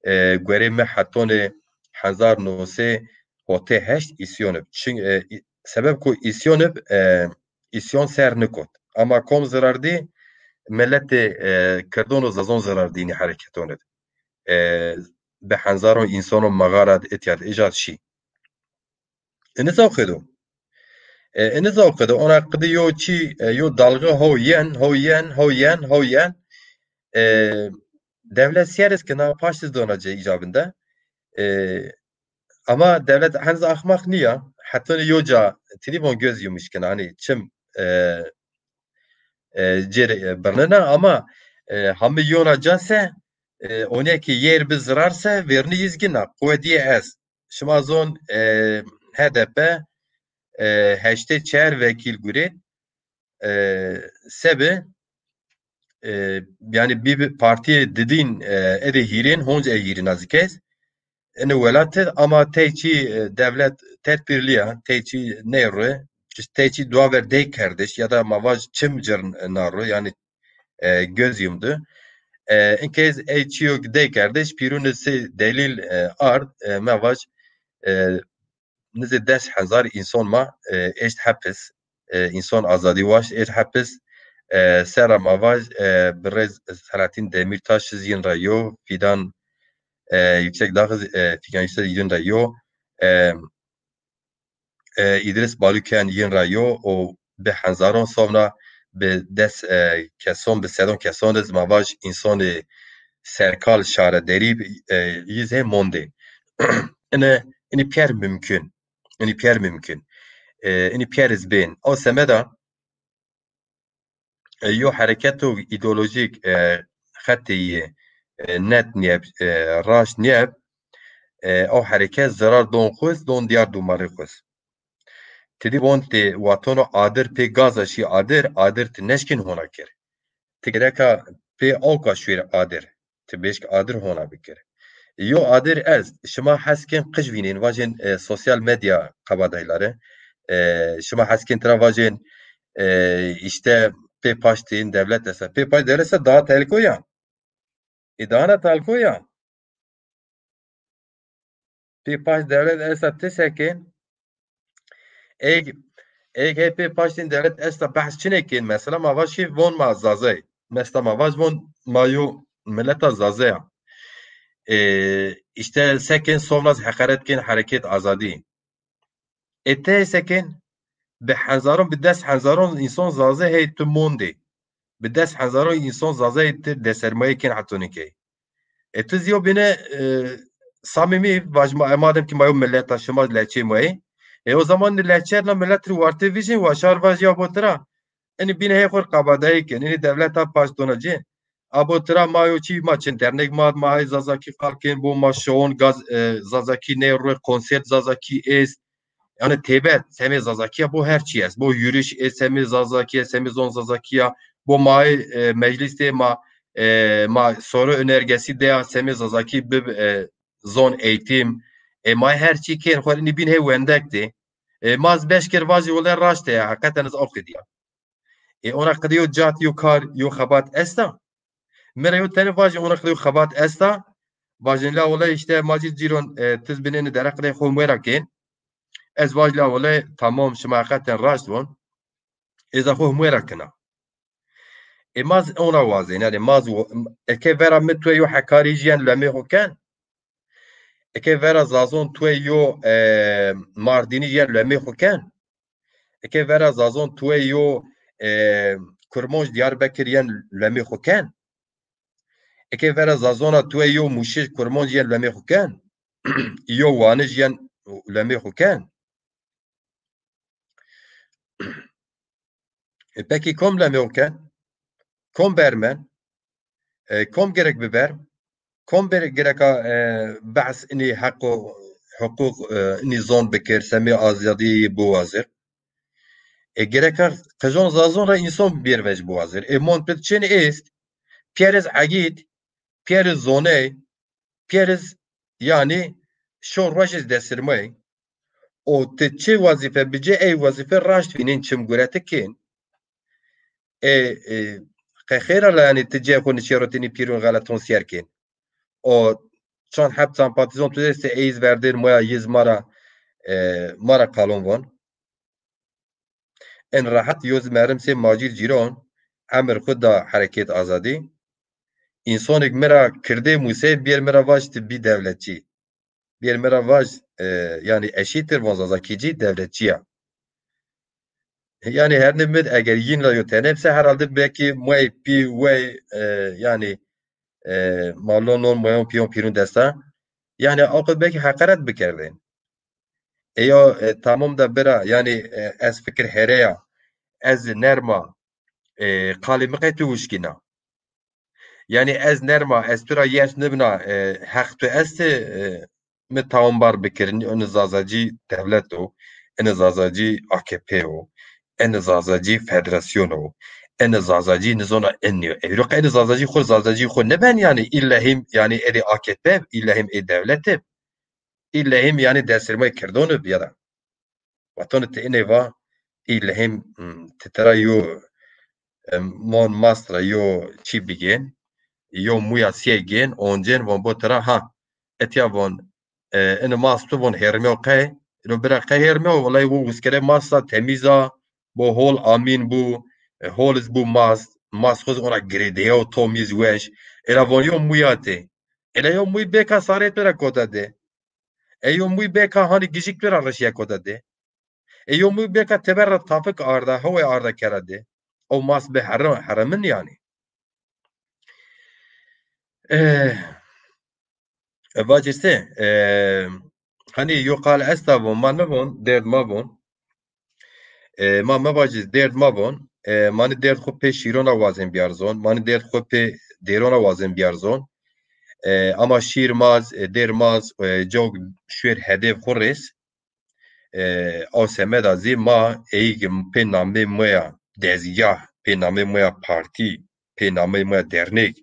e, guerê mi hetonê hezar no sey hotê heşt îsyon bi. Çin, e, î-, sebeb ku îsyon bi, e, îsyon ser nikot. Ama kom zirar dî, miletê, e, kirdon û zazon zirar dî inî hereketon id. E, bi henzaron însanon mexara di etya di ijad şî. Ini zewqê do. E, ini zewqê do. Ona qidi yo çî, e, yo dalga ho yen, ho yen, ho yen, ho yen. E, dewlet siyeriz ki na paştiz dona ce icabinde. E, ama dewlet henz axmaq niya. Hetonî yo ca telefon göz yumuş kena. Hani çim, e, e, cêrê, e, birnena ama, e, hami yona ca se, e, onê ki yer bi zirar se, verni yizgina, quwetiye ez. Şima zon, e, H D P, e, heştê çar vekîl gurê, e, sebi, e, yani bir, bir partiye didin, e, ede hîrên, honc e hîrên azikez. Ini welat id ama tey çî, e, dewlet tedbîrlî ya, tey çî nêrû, tey çî dua ver dey kerdiş ya da ma vaj çim cir naru, yani, e, göz yumdu. E, inkez ey çîyo dey kerdiş, pîrûn si delîl, e, ard, e, ma vaj, e, nizê des hezar înson ma, e, eşt hepis, e, înson azadî waşt eşt hepis, e, sera ma vaj, e, birêz Selahattin Demirtaş iz yin ra yo, Fidan, e, Yüksek Dağ iz, e, Fidan Yüksek yin ra yo, e, e, Îdris Baluken yin ra yo û bi henzaron sovna bi des, e, keson, bi sedon keson iz ma vaj însonê serkal şare derî, e, yiz hê mondê. Ini, ini pîyer mumkin. Ini pîyer mumkin. E, ini pîyer iz bên. O semeda, e, yo hereketo îdeolojîk, e, xetê yê, e, net niyeb, e, raşt niyeb, e, o hereket zirar don xuz, don diyar dumarî xuz. Ti dî von tê watono adir pê gaza şî adir, adir ti neşkin hona kir. Ti gereka pê awka şuêr adir. Ti bêşk adir hona bikir. Yo adir ez, şima hes kên qij vînên, vajên, e, sosyal medya kabadayları. E, şima hes kên tira vajên, e, işte pê paştên dewlet esa. Pê paşt dewlet esa daha tehlike ya. E, daha ne tehlike ya. Pê paşt dewlet esta ti sekên. Eg, eg hê pê paştên dewlet esta behs çinê kên? Mesela ma vaj şî von ma Zazay. Mesela ma vaj von ma yo mileta Zazaya. E, işte sekên sovnaz heqaret kên hereket azadî. E, ti hê sekên? Bi henzaron, bi des henzaron înson Zazay hey tu mondê. Bi des henzaron înson Zazay ti desermayê kên hetonî key. E, tu zî yo bîne, e, samîmî vaj ma, e, madem ki ma yo millet a, şima lehçeyê ma yê. E, o zaman lehçe na millet ri warte vijên, wa şar vaj ya bo tira. Enî bîne hê xo ri qabadayî kên, enî dewleta paşt dona cê. Abo tira ma yo çî, ma çin dernek ma, ma ay Zazakî qal kên, bo ma şon gaz, e, Zazakî nê rû, konsert Zazakî est. Yani têbet, semê Zazakî ya bo her çî est. Bo yürüyüş est, semê Zazakî ya, semê zon Zazakî ya. Bo ma ay, e, meclis de ma, e, ma soru önergesi de ya, semê Zazakî bi, e, zon eğitim. E, ma her çî kên, xo inî bîn hê wendek de. E, ma z beş kir vajî wele raşt e, heqeten z o qidî ya. E, ona qede yo cat, yo kar, yo xebat esta. Mi ra yo tene vajî, ona qede yo xebat esta. Vajin la wele işte Macîd Cîron, e, tiz binêni dere qede xo muera kên. Ez vaj la wele tamam, şima heqeten raşt von. Ez a xo muera kina. E, ma z ona wazên, yani ma z wo-, eke vera mi tuê yo Hekarî jî yen lemê xo ken. Eke vera Zazon tuê yo, e, Mardînî yen lemê xo ken. Eke vera Zazon tuê yo, e, Kurmonc Diyarbekir yen lemê xo ken. Eke vera Zazona tuê yo Mûşij Kurmonc yen lemê xo ken. Yo Wanij yen lemê xo ken. E, pekî kom lemê xo ken? Kom bermen? E, kom gerek biber? Kom ber-, gereka, e, behs inî heq û huqûq, e, inî zon bikir, semê azadî biwazir? E, gereka qijon Zazon ra însan bêr vec biwazir. E, mon pid çin est, pîyeriz egîd, pîyeriz zoney, pîyeriz, yanî, şo rojêz desirmey. O ti çi wezîfe bicê, ey wezîfe raşt vînên, çim gureti kên. E, e, qe xêr a la, yanî ti cê xo nişê ro tinî pîrûn xeleton sîyer kên. O çand heb sempatîzon tu dest ê, ey iz verdên moya, yiz ma ra, e, ma ra qalon von. En rehet yo zi merim sê Macîr Cîron emir xwu da herekêt azadî. Însonik mi ra kirdê mûsey bîyer mi ra vaj ti bî dewletçî. Bîyer mi ra vaj, e, yanî eşîtir von zazakîcî dewletçî ya. Yanî hernê mi eger yîn ra yo teneb se herhalde belkî muey pî wey, e, yanî, e, malon non mueyon pîyon pîrun desta. Yanî o qid belkî heqaret bikerdên. Eyo, e, tamam da bira, yanî, e, ez fikir here ya, ez nerma, e, qalê mi qey tu wişkîna. Yanî ez nerma, ez tu ra yeş nibina, e, heq tu estê, e, mi tawanbar bikir. Ini zazacî dewlet o, ini zazacî A K P o, ini zazacî federasyon o, ini zazacî nizona inî yo. Ewro qey ini zazacî xo, zazacî xo niben yanî, îlla hîm yanî êdî A K P, îlla hîm ê dewlete. Îlla hîm yanî desirmay kirdon ib ya da. Vatonê ti inê va, îlla hîm, m, ti tera yo, e, mon mast ra yo çî bigên, yo muya siyey gên, oncên von bo tera ha. Etiya von, e, ini mast tu von hêrmeo qey, ino bira qey hêrmeo, wellay wo wiskere mast a, temîz a, bo hol amîn bu, e, hol iz bu mast, mast xo zi ona girêdeya û tomîz weş. Ela von yo muya tê. Ela yo muy bêka sarê tu ra kota de. E yo muy bêka hanî gijik tu ra rişîya kota de. E yo muy bêka teber ra tafik arda, heway arda kera de. O mas bi herem, heremin yanî. E, e, vacî se, e, hanî yo qal esta von, ma nivon, derd ma von. E, ma mevacî derd ma von. E, manî derd xwu pê şîrona wazên bîyarzon. Manî derd xwu pê dêrona wazên bîyarzon. E, ama şîr maz, e, dêr maz, e, cog şuêr hedef xwu rês. E, o semeda zî ma eyîg pê namê muya dezgah, pê namê muya partî, pê namê muya dernek,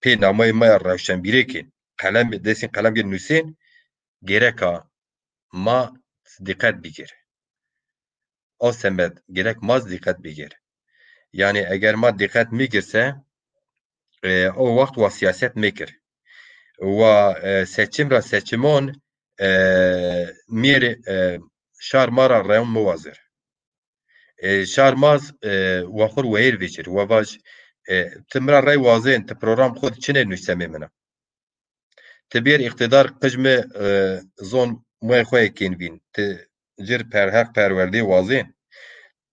pê namê muya rewşenbîrekên, qelem, destên qelem gên nusên, gereka ma dîqet bigir. O semed gerek ma dîqet bigir. Yanî eger ma dîqet migir se, e, o wext wa siyaset mekir. Wa, e, seçim ra seçimon, e, mîr, e, şar ma ra reyon miwazir. E, şar ma z, e, wa xur weyir vecir. Wa vaj, e, ti mi ra rey wazên, ti program xud çinê nuştemê mina. Ti bîyer îqtîdar qij mi, e, zon muey xo yê kên vîn. Ti cir per heq perwerdê wazên.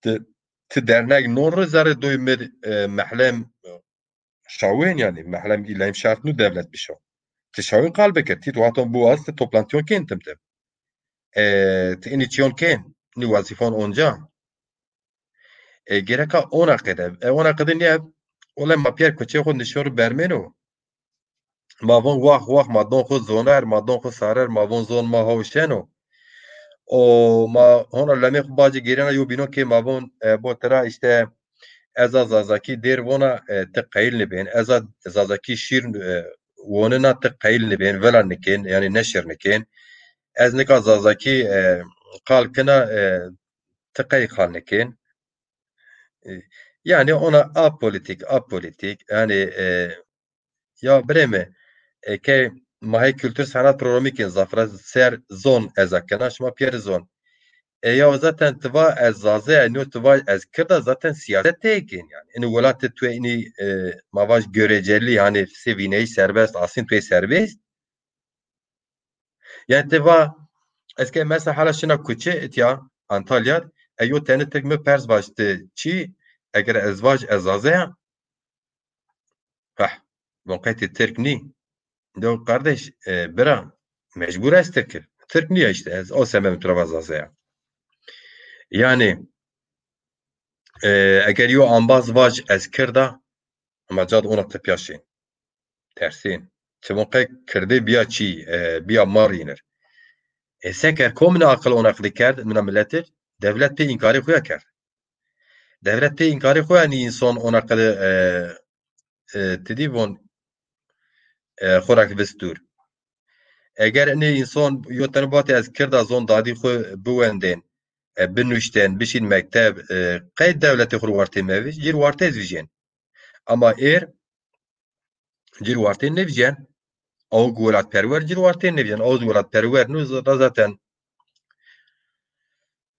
Ti, ti dernek non ri zerrê doy mi, e, mehlem şawên yanî. Mehlem îlahîm şart nu devlet bişo. Ti şawên qal bikir. Ti tu haton bu waz, ti toplantiyon kên tim tim. E, ti inî çiyon kên. Nî wazîfon onca. E, gereka ona qede. E, ona qede nîye Qule ma pîyer kuçê xo nişor bermêno. Ma von wax wax, ma don xo zoner, ma don xo sarer, ma von zon ma haw şeno. O ma hona lemê xo bacê gêrena yo bînon ke ma von, e, bo tira îşte ez a Zazakî dêr vona, e, ti qeyil nibên. Ez a Zazakî şîr, e, wonina ti qeyil nibên, vila nikên, yanî neşir nikên. Ez nika Zazakî, e, qal kina, e, ti qey qal nikên. E, yanî ona apolitîk, apolitîk, yanî, e, ya birê mi, e, ke ma hey kultur sanat programî kên zafra ser zon ez a kena, şima pîyer zon. E, ya zaten ti va ez Zaze, e, no ti va ez Kird a, zaten siyaset tê kên yanî. Inî welatê tu inî, e, ma vaj göreceli, hanî sê vîneyî serbest, asîn tu serbest. Yanî ti va, ez ke mesela hala şina kuçe itya Antalya, e, yo tenê Tirk mi pers vaj ti çî, eger ez vaj ez Zaze ya, heh, von qey ti Tirk nî. Do kardeş, e, bira, mecbur ez Tirk. Tirk nîya îşte, ez o sebebi tu ra va Zaze ya. Yanî, e, eger yo ambaz vaj ez Kird a, ama cad ona tepya şên. Tersên. Çimon qey Kirdê bîya çî, e, bîya mar yînir. E, se kerd, ko mina aqil ona qilî kerd, mina miletir? Dewlet pê înkarê xo ya kerd. Dewlet pê înkarê xo ya nî înson ona qilî, e, e, ti dî von, e, xo ra ki vist dûr. Eger inê înson yo tene vatê ez Kird a zon dadî xo biwendên, e, binuştên, bişîn mekteb, e, qey dewletê xo ro wartê mevij, cir wartê ez vijên. Ama êr cir wartê nêvijên. Awg welatperwer cir wartê nêvijên. Awg welatperwer no z-, zaten,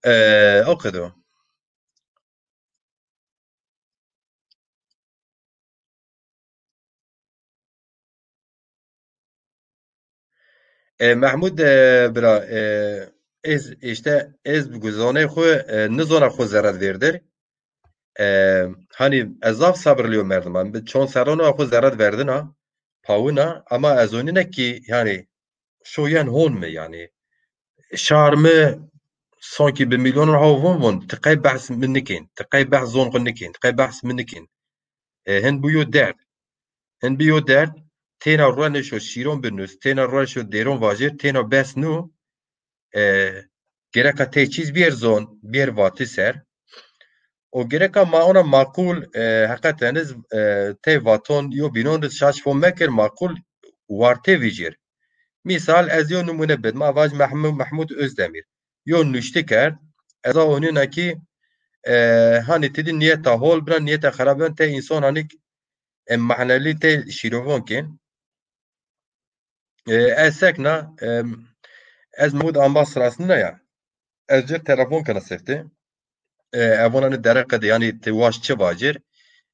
e, o qedo. E, Mehmud, e, bira, e, ez, îşte, ez bi zonê xo, e, nizona xo zerret verdir. E, hanî ez zaf sabirlî yo merdiman. Bi çond serrano xo zerret verdina, pawina, ama ez onîne ki, yanî, şoyen hon mi, yanî, şar mi, sankî bi milyonan haw von von, ti qey behs mi nikên, ti qey behs zon xo nikên, ti qey behs mi nikên. E, hin bu yo derd. Hin bi yo derd, têna ruenê şo şîron binus, têna ruenê şo dêron vajir, têna bes nu, e, gereka tey çîz bîyer zon, bîyer vatî ser. O gereka ma ona maqul, e, heqeten iz, e, tey vaton yo bînon iz şaş fo mekir, maqul wartê vijir. Mîsal ez yo nimûne bid, ma vaj Mehmû-, Mehmûd Ozdemîr. Yo nuştî kerd, ez a onîna ki, e, hanî ti dî nîyeta hol bina, nîyeta xerab ben, te înson hanî, e, mehnelî te şîrovon kên. E, ez sekna, e, ez Mehmûd Ambas rastnîna ya. Ez cir telefon kena sifte. E, evona ni dereqe de, yanî ti waşt çi vacir?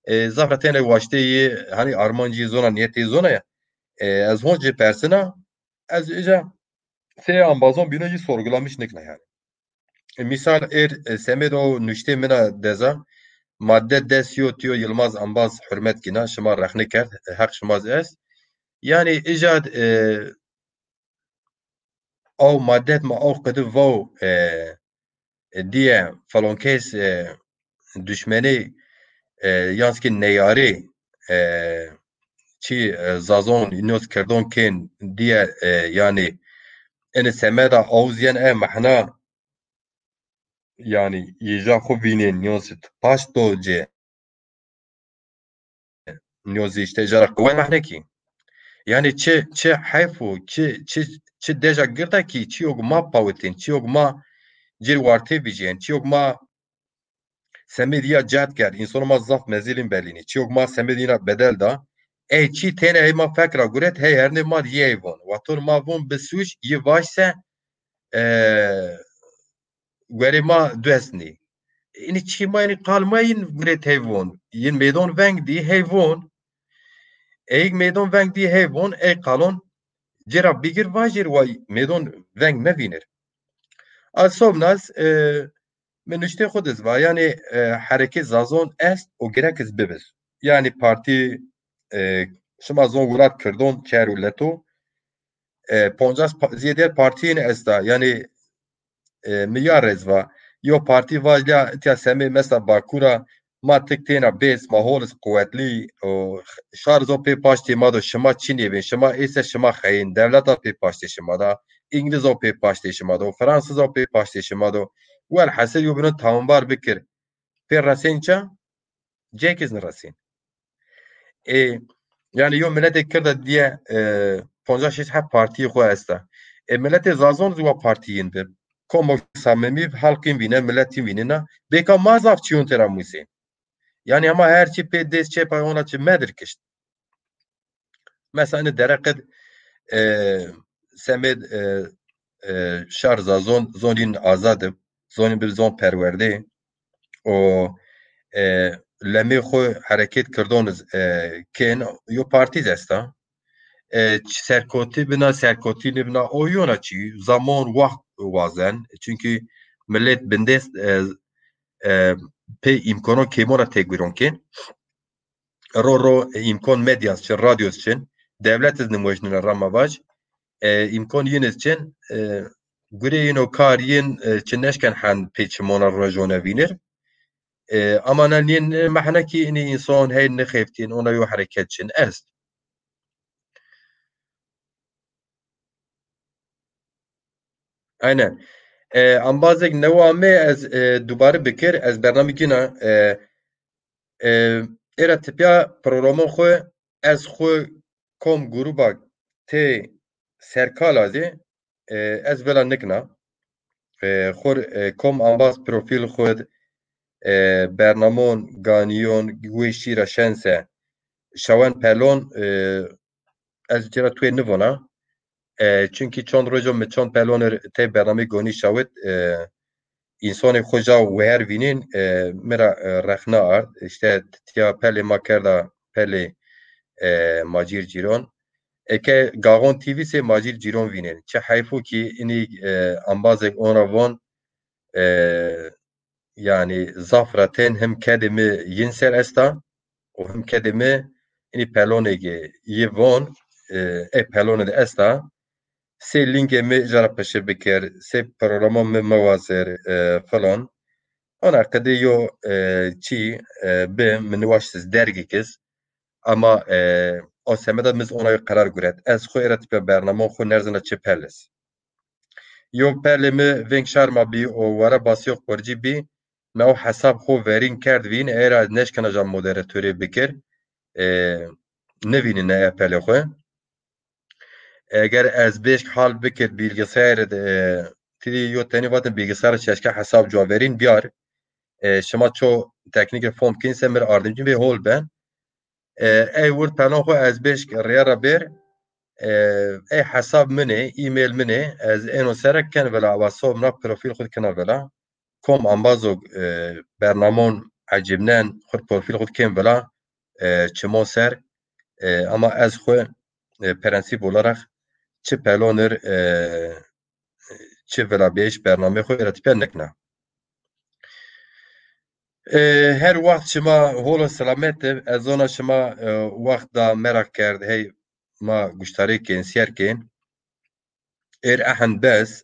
E, zafra têne waştê yî, hanî armancî zona, nîyetê zona ya. E, ez hon ci persina, ez îca sê ambazon bîno jî sorgulamiş nikna yanî. E, mîsal êr, e, semêd o nuştê mina deza, madde des yo tiyo Yilmaz Ambaz hurmet gîna, şima rexne kerd, e, heq şima zî est. Yanî îca, e, aw madet ma aw qidi vaw, e, e, diye falon kes, e, duşmenê, e, yan zî ki neyarê, e, çî, e, zazon, înos kirdon kên diye, e, yanî, ene semeda awuz yen e mehna, yanî, yê ja xo vînên, yan zî paşt do ci. Nîyo zî îşte îca ra qewet mehnekî. Yanî çi, çi heyf o, çi, çi, çi deja gird a kî, çîyog ma pawitên, çîyog ma cir wartê vijên, çîyog ma semêd ya cehd kerd, însono ma zaf mezîlîn belînî, çîyog ma semêd îna bedel da. Ey çî têne ey ma fek ra guret, hey hernê ma di yê ey von. Waton ma von bi sûc, yi vaj se, e, werê ma duestnî. Înî çî ma, înî qal ma yin guret hey von. Yin mêdon veng dî hey von. Eyg mêdon veng dî hey von, ey qalon ci ra bigir vajir way mêdon veng mevînir. A sobnas, e, mi nuştê xo diz va, yanî, e, hereke zazon est û gerek iz bibis. Yanî partî, e, şima zon welat kirdon, çer û leto, e, poncas pa-, zêder partîyên esta. Yanî, e, mi ya rez va. Yo partî vaj la itya semê mesela Bakur a, Ma tik têna bês, ma hol iz quwetlî û şar zî pê paştê ma do, şima çinê bên, şima êse şima xeyên, dewleta pê paştê şima da, Îngiliz o pê paştê şima do, Fransiz o pê paştê şima do. Welhasil yo bino tawanbar bikir. Pê resên ça? Cêk iz niresên. E, yanî yo miletê Kird a diye, e, poncas şeş heb partiyê xo esta. E, miletê Zazon zî wa partî yin bi. Komo samimî halk yin vîne, milet yin vînena. Bêka ma zaf çîyon tera musên. Yanî hema her çî pê dêst çê pay ona çi medir kişt. Mesela ini dereqid, e, semêd, e, e, şar Zazon, zonîn azad ib, zonîn bi zon perwerdê û, e, lemê xo hereket kirdon iz, e, kên, yo partî iz esta. E, ç-, serkotî bina, serkotî nibina, o yona çî, zamon, waxt wazen. Çunkî milet bindest, e, e, pê îmkono kêmon ra têgwîron kên. Ro ro, e, îmkon medyas çin, radyos çin, dewlet iz nimojnina ra ma vaj. E, îmkon yin iz çin, e, gurê yin o kar yin, e, çi neşken hend pê çimona rojone vînir. E, ama na nîyên, e, mehna kî inî însan hey nixeftîn, ona yo hereket çin est. Aynen. E, embazek newa ame ez, e, dubare bikir, ez bernamî gina, e, e, era tipya programon xwu ez xwu kom gruba tê serkala zî, e, ez vila nikna. E, xwur, e, kom ambaz profîl xwud, e, bernamon, ganîyon, weşî ra şense, şawen pelon, e, ez ci ra tuê nivona. E, çunkî çond rojo mi çond pelonir tê bernamê gonî şawit, e, însonê xo ja weher vînên, e, mi ra, e, rexna ard. Îşte tiya pelê ma kerda pelê, e, Macîr Cîron. Eke Gaxon T V sê Macîr Cîron vînên. Çi heyfo kî inî, e, ambazek on ra von, e, yanî zaf ra tên him kedê mi yin ser esta û him kedê mi inî pelonê yi von, e, ê pelonê de esta. Sê lîngê mi ja ra pişi bikir, sê programo mi mewazir, e, filan. Ona qidê yo, e, çî, e, bi mi niwaştiz dergîkiz. Ama, e, o semeda mi iz ona yo qerar guret. Ez xwu êra tipe bernamon xwu nerzina çi pelis. Yo pelê mi veng şarma bî û wara basîyo qurcî bî. Mi o hesab xwu verîn kerd vîn, êra neşkena ja moderatorê bikir. E, nivînîne e pelê xwu. Eger ez bêşk hal bikir bilgisayar de, e, ti dî yo tenî vatin bilgisayar çeşke hesab cuwa verîn biyar. E, şima ço teknîk fom kên se mi ra ardimcî bê hol ben. E, ey wird pelon xwu ez bêşk rêya ra bêr. E, ey hesab min ê, e-mail min ê, ez êno sere ken vila, WhatsApp na profîl xwu kena vila. Kom ambazo, e, bernamon ecibnen, xwu profîl xwu kên vila, e, çimon ser. E, ama ez xwu, e, prensîp olarak çi pelonir, e, çi vila bêş bernamê xwu êra tipe nikna. E, her waxt şima hol û selamet ib. Ez zona şima, e, waxt da, meraq kerd, hey ma guştarê kên, sîyer kên. Êr ehend bes.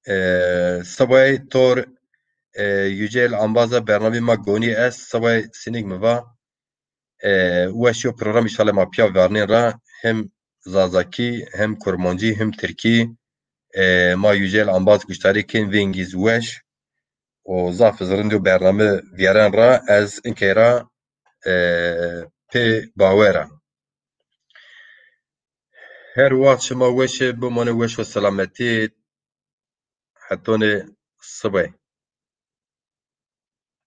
E, sibay tor, e, Yücel Ambaza bernamê ma gonî est, sibay sinik mi va. E, weş yo program, înşallah ma pîya vernên ra, hem zazakî, hem kurmancî, hem tirkî. E, ma Yücel Ambaz guştarî kên, vengî iz weş û zaf iz rind yo bername vîyeren ra. Ez inkey ra, e, pê bawer a. Her waxt şima weş ib, bimanê weş û selametî. Hetonê sibê.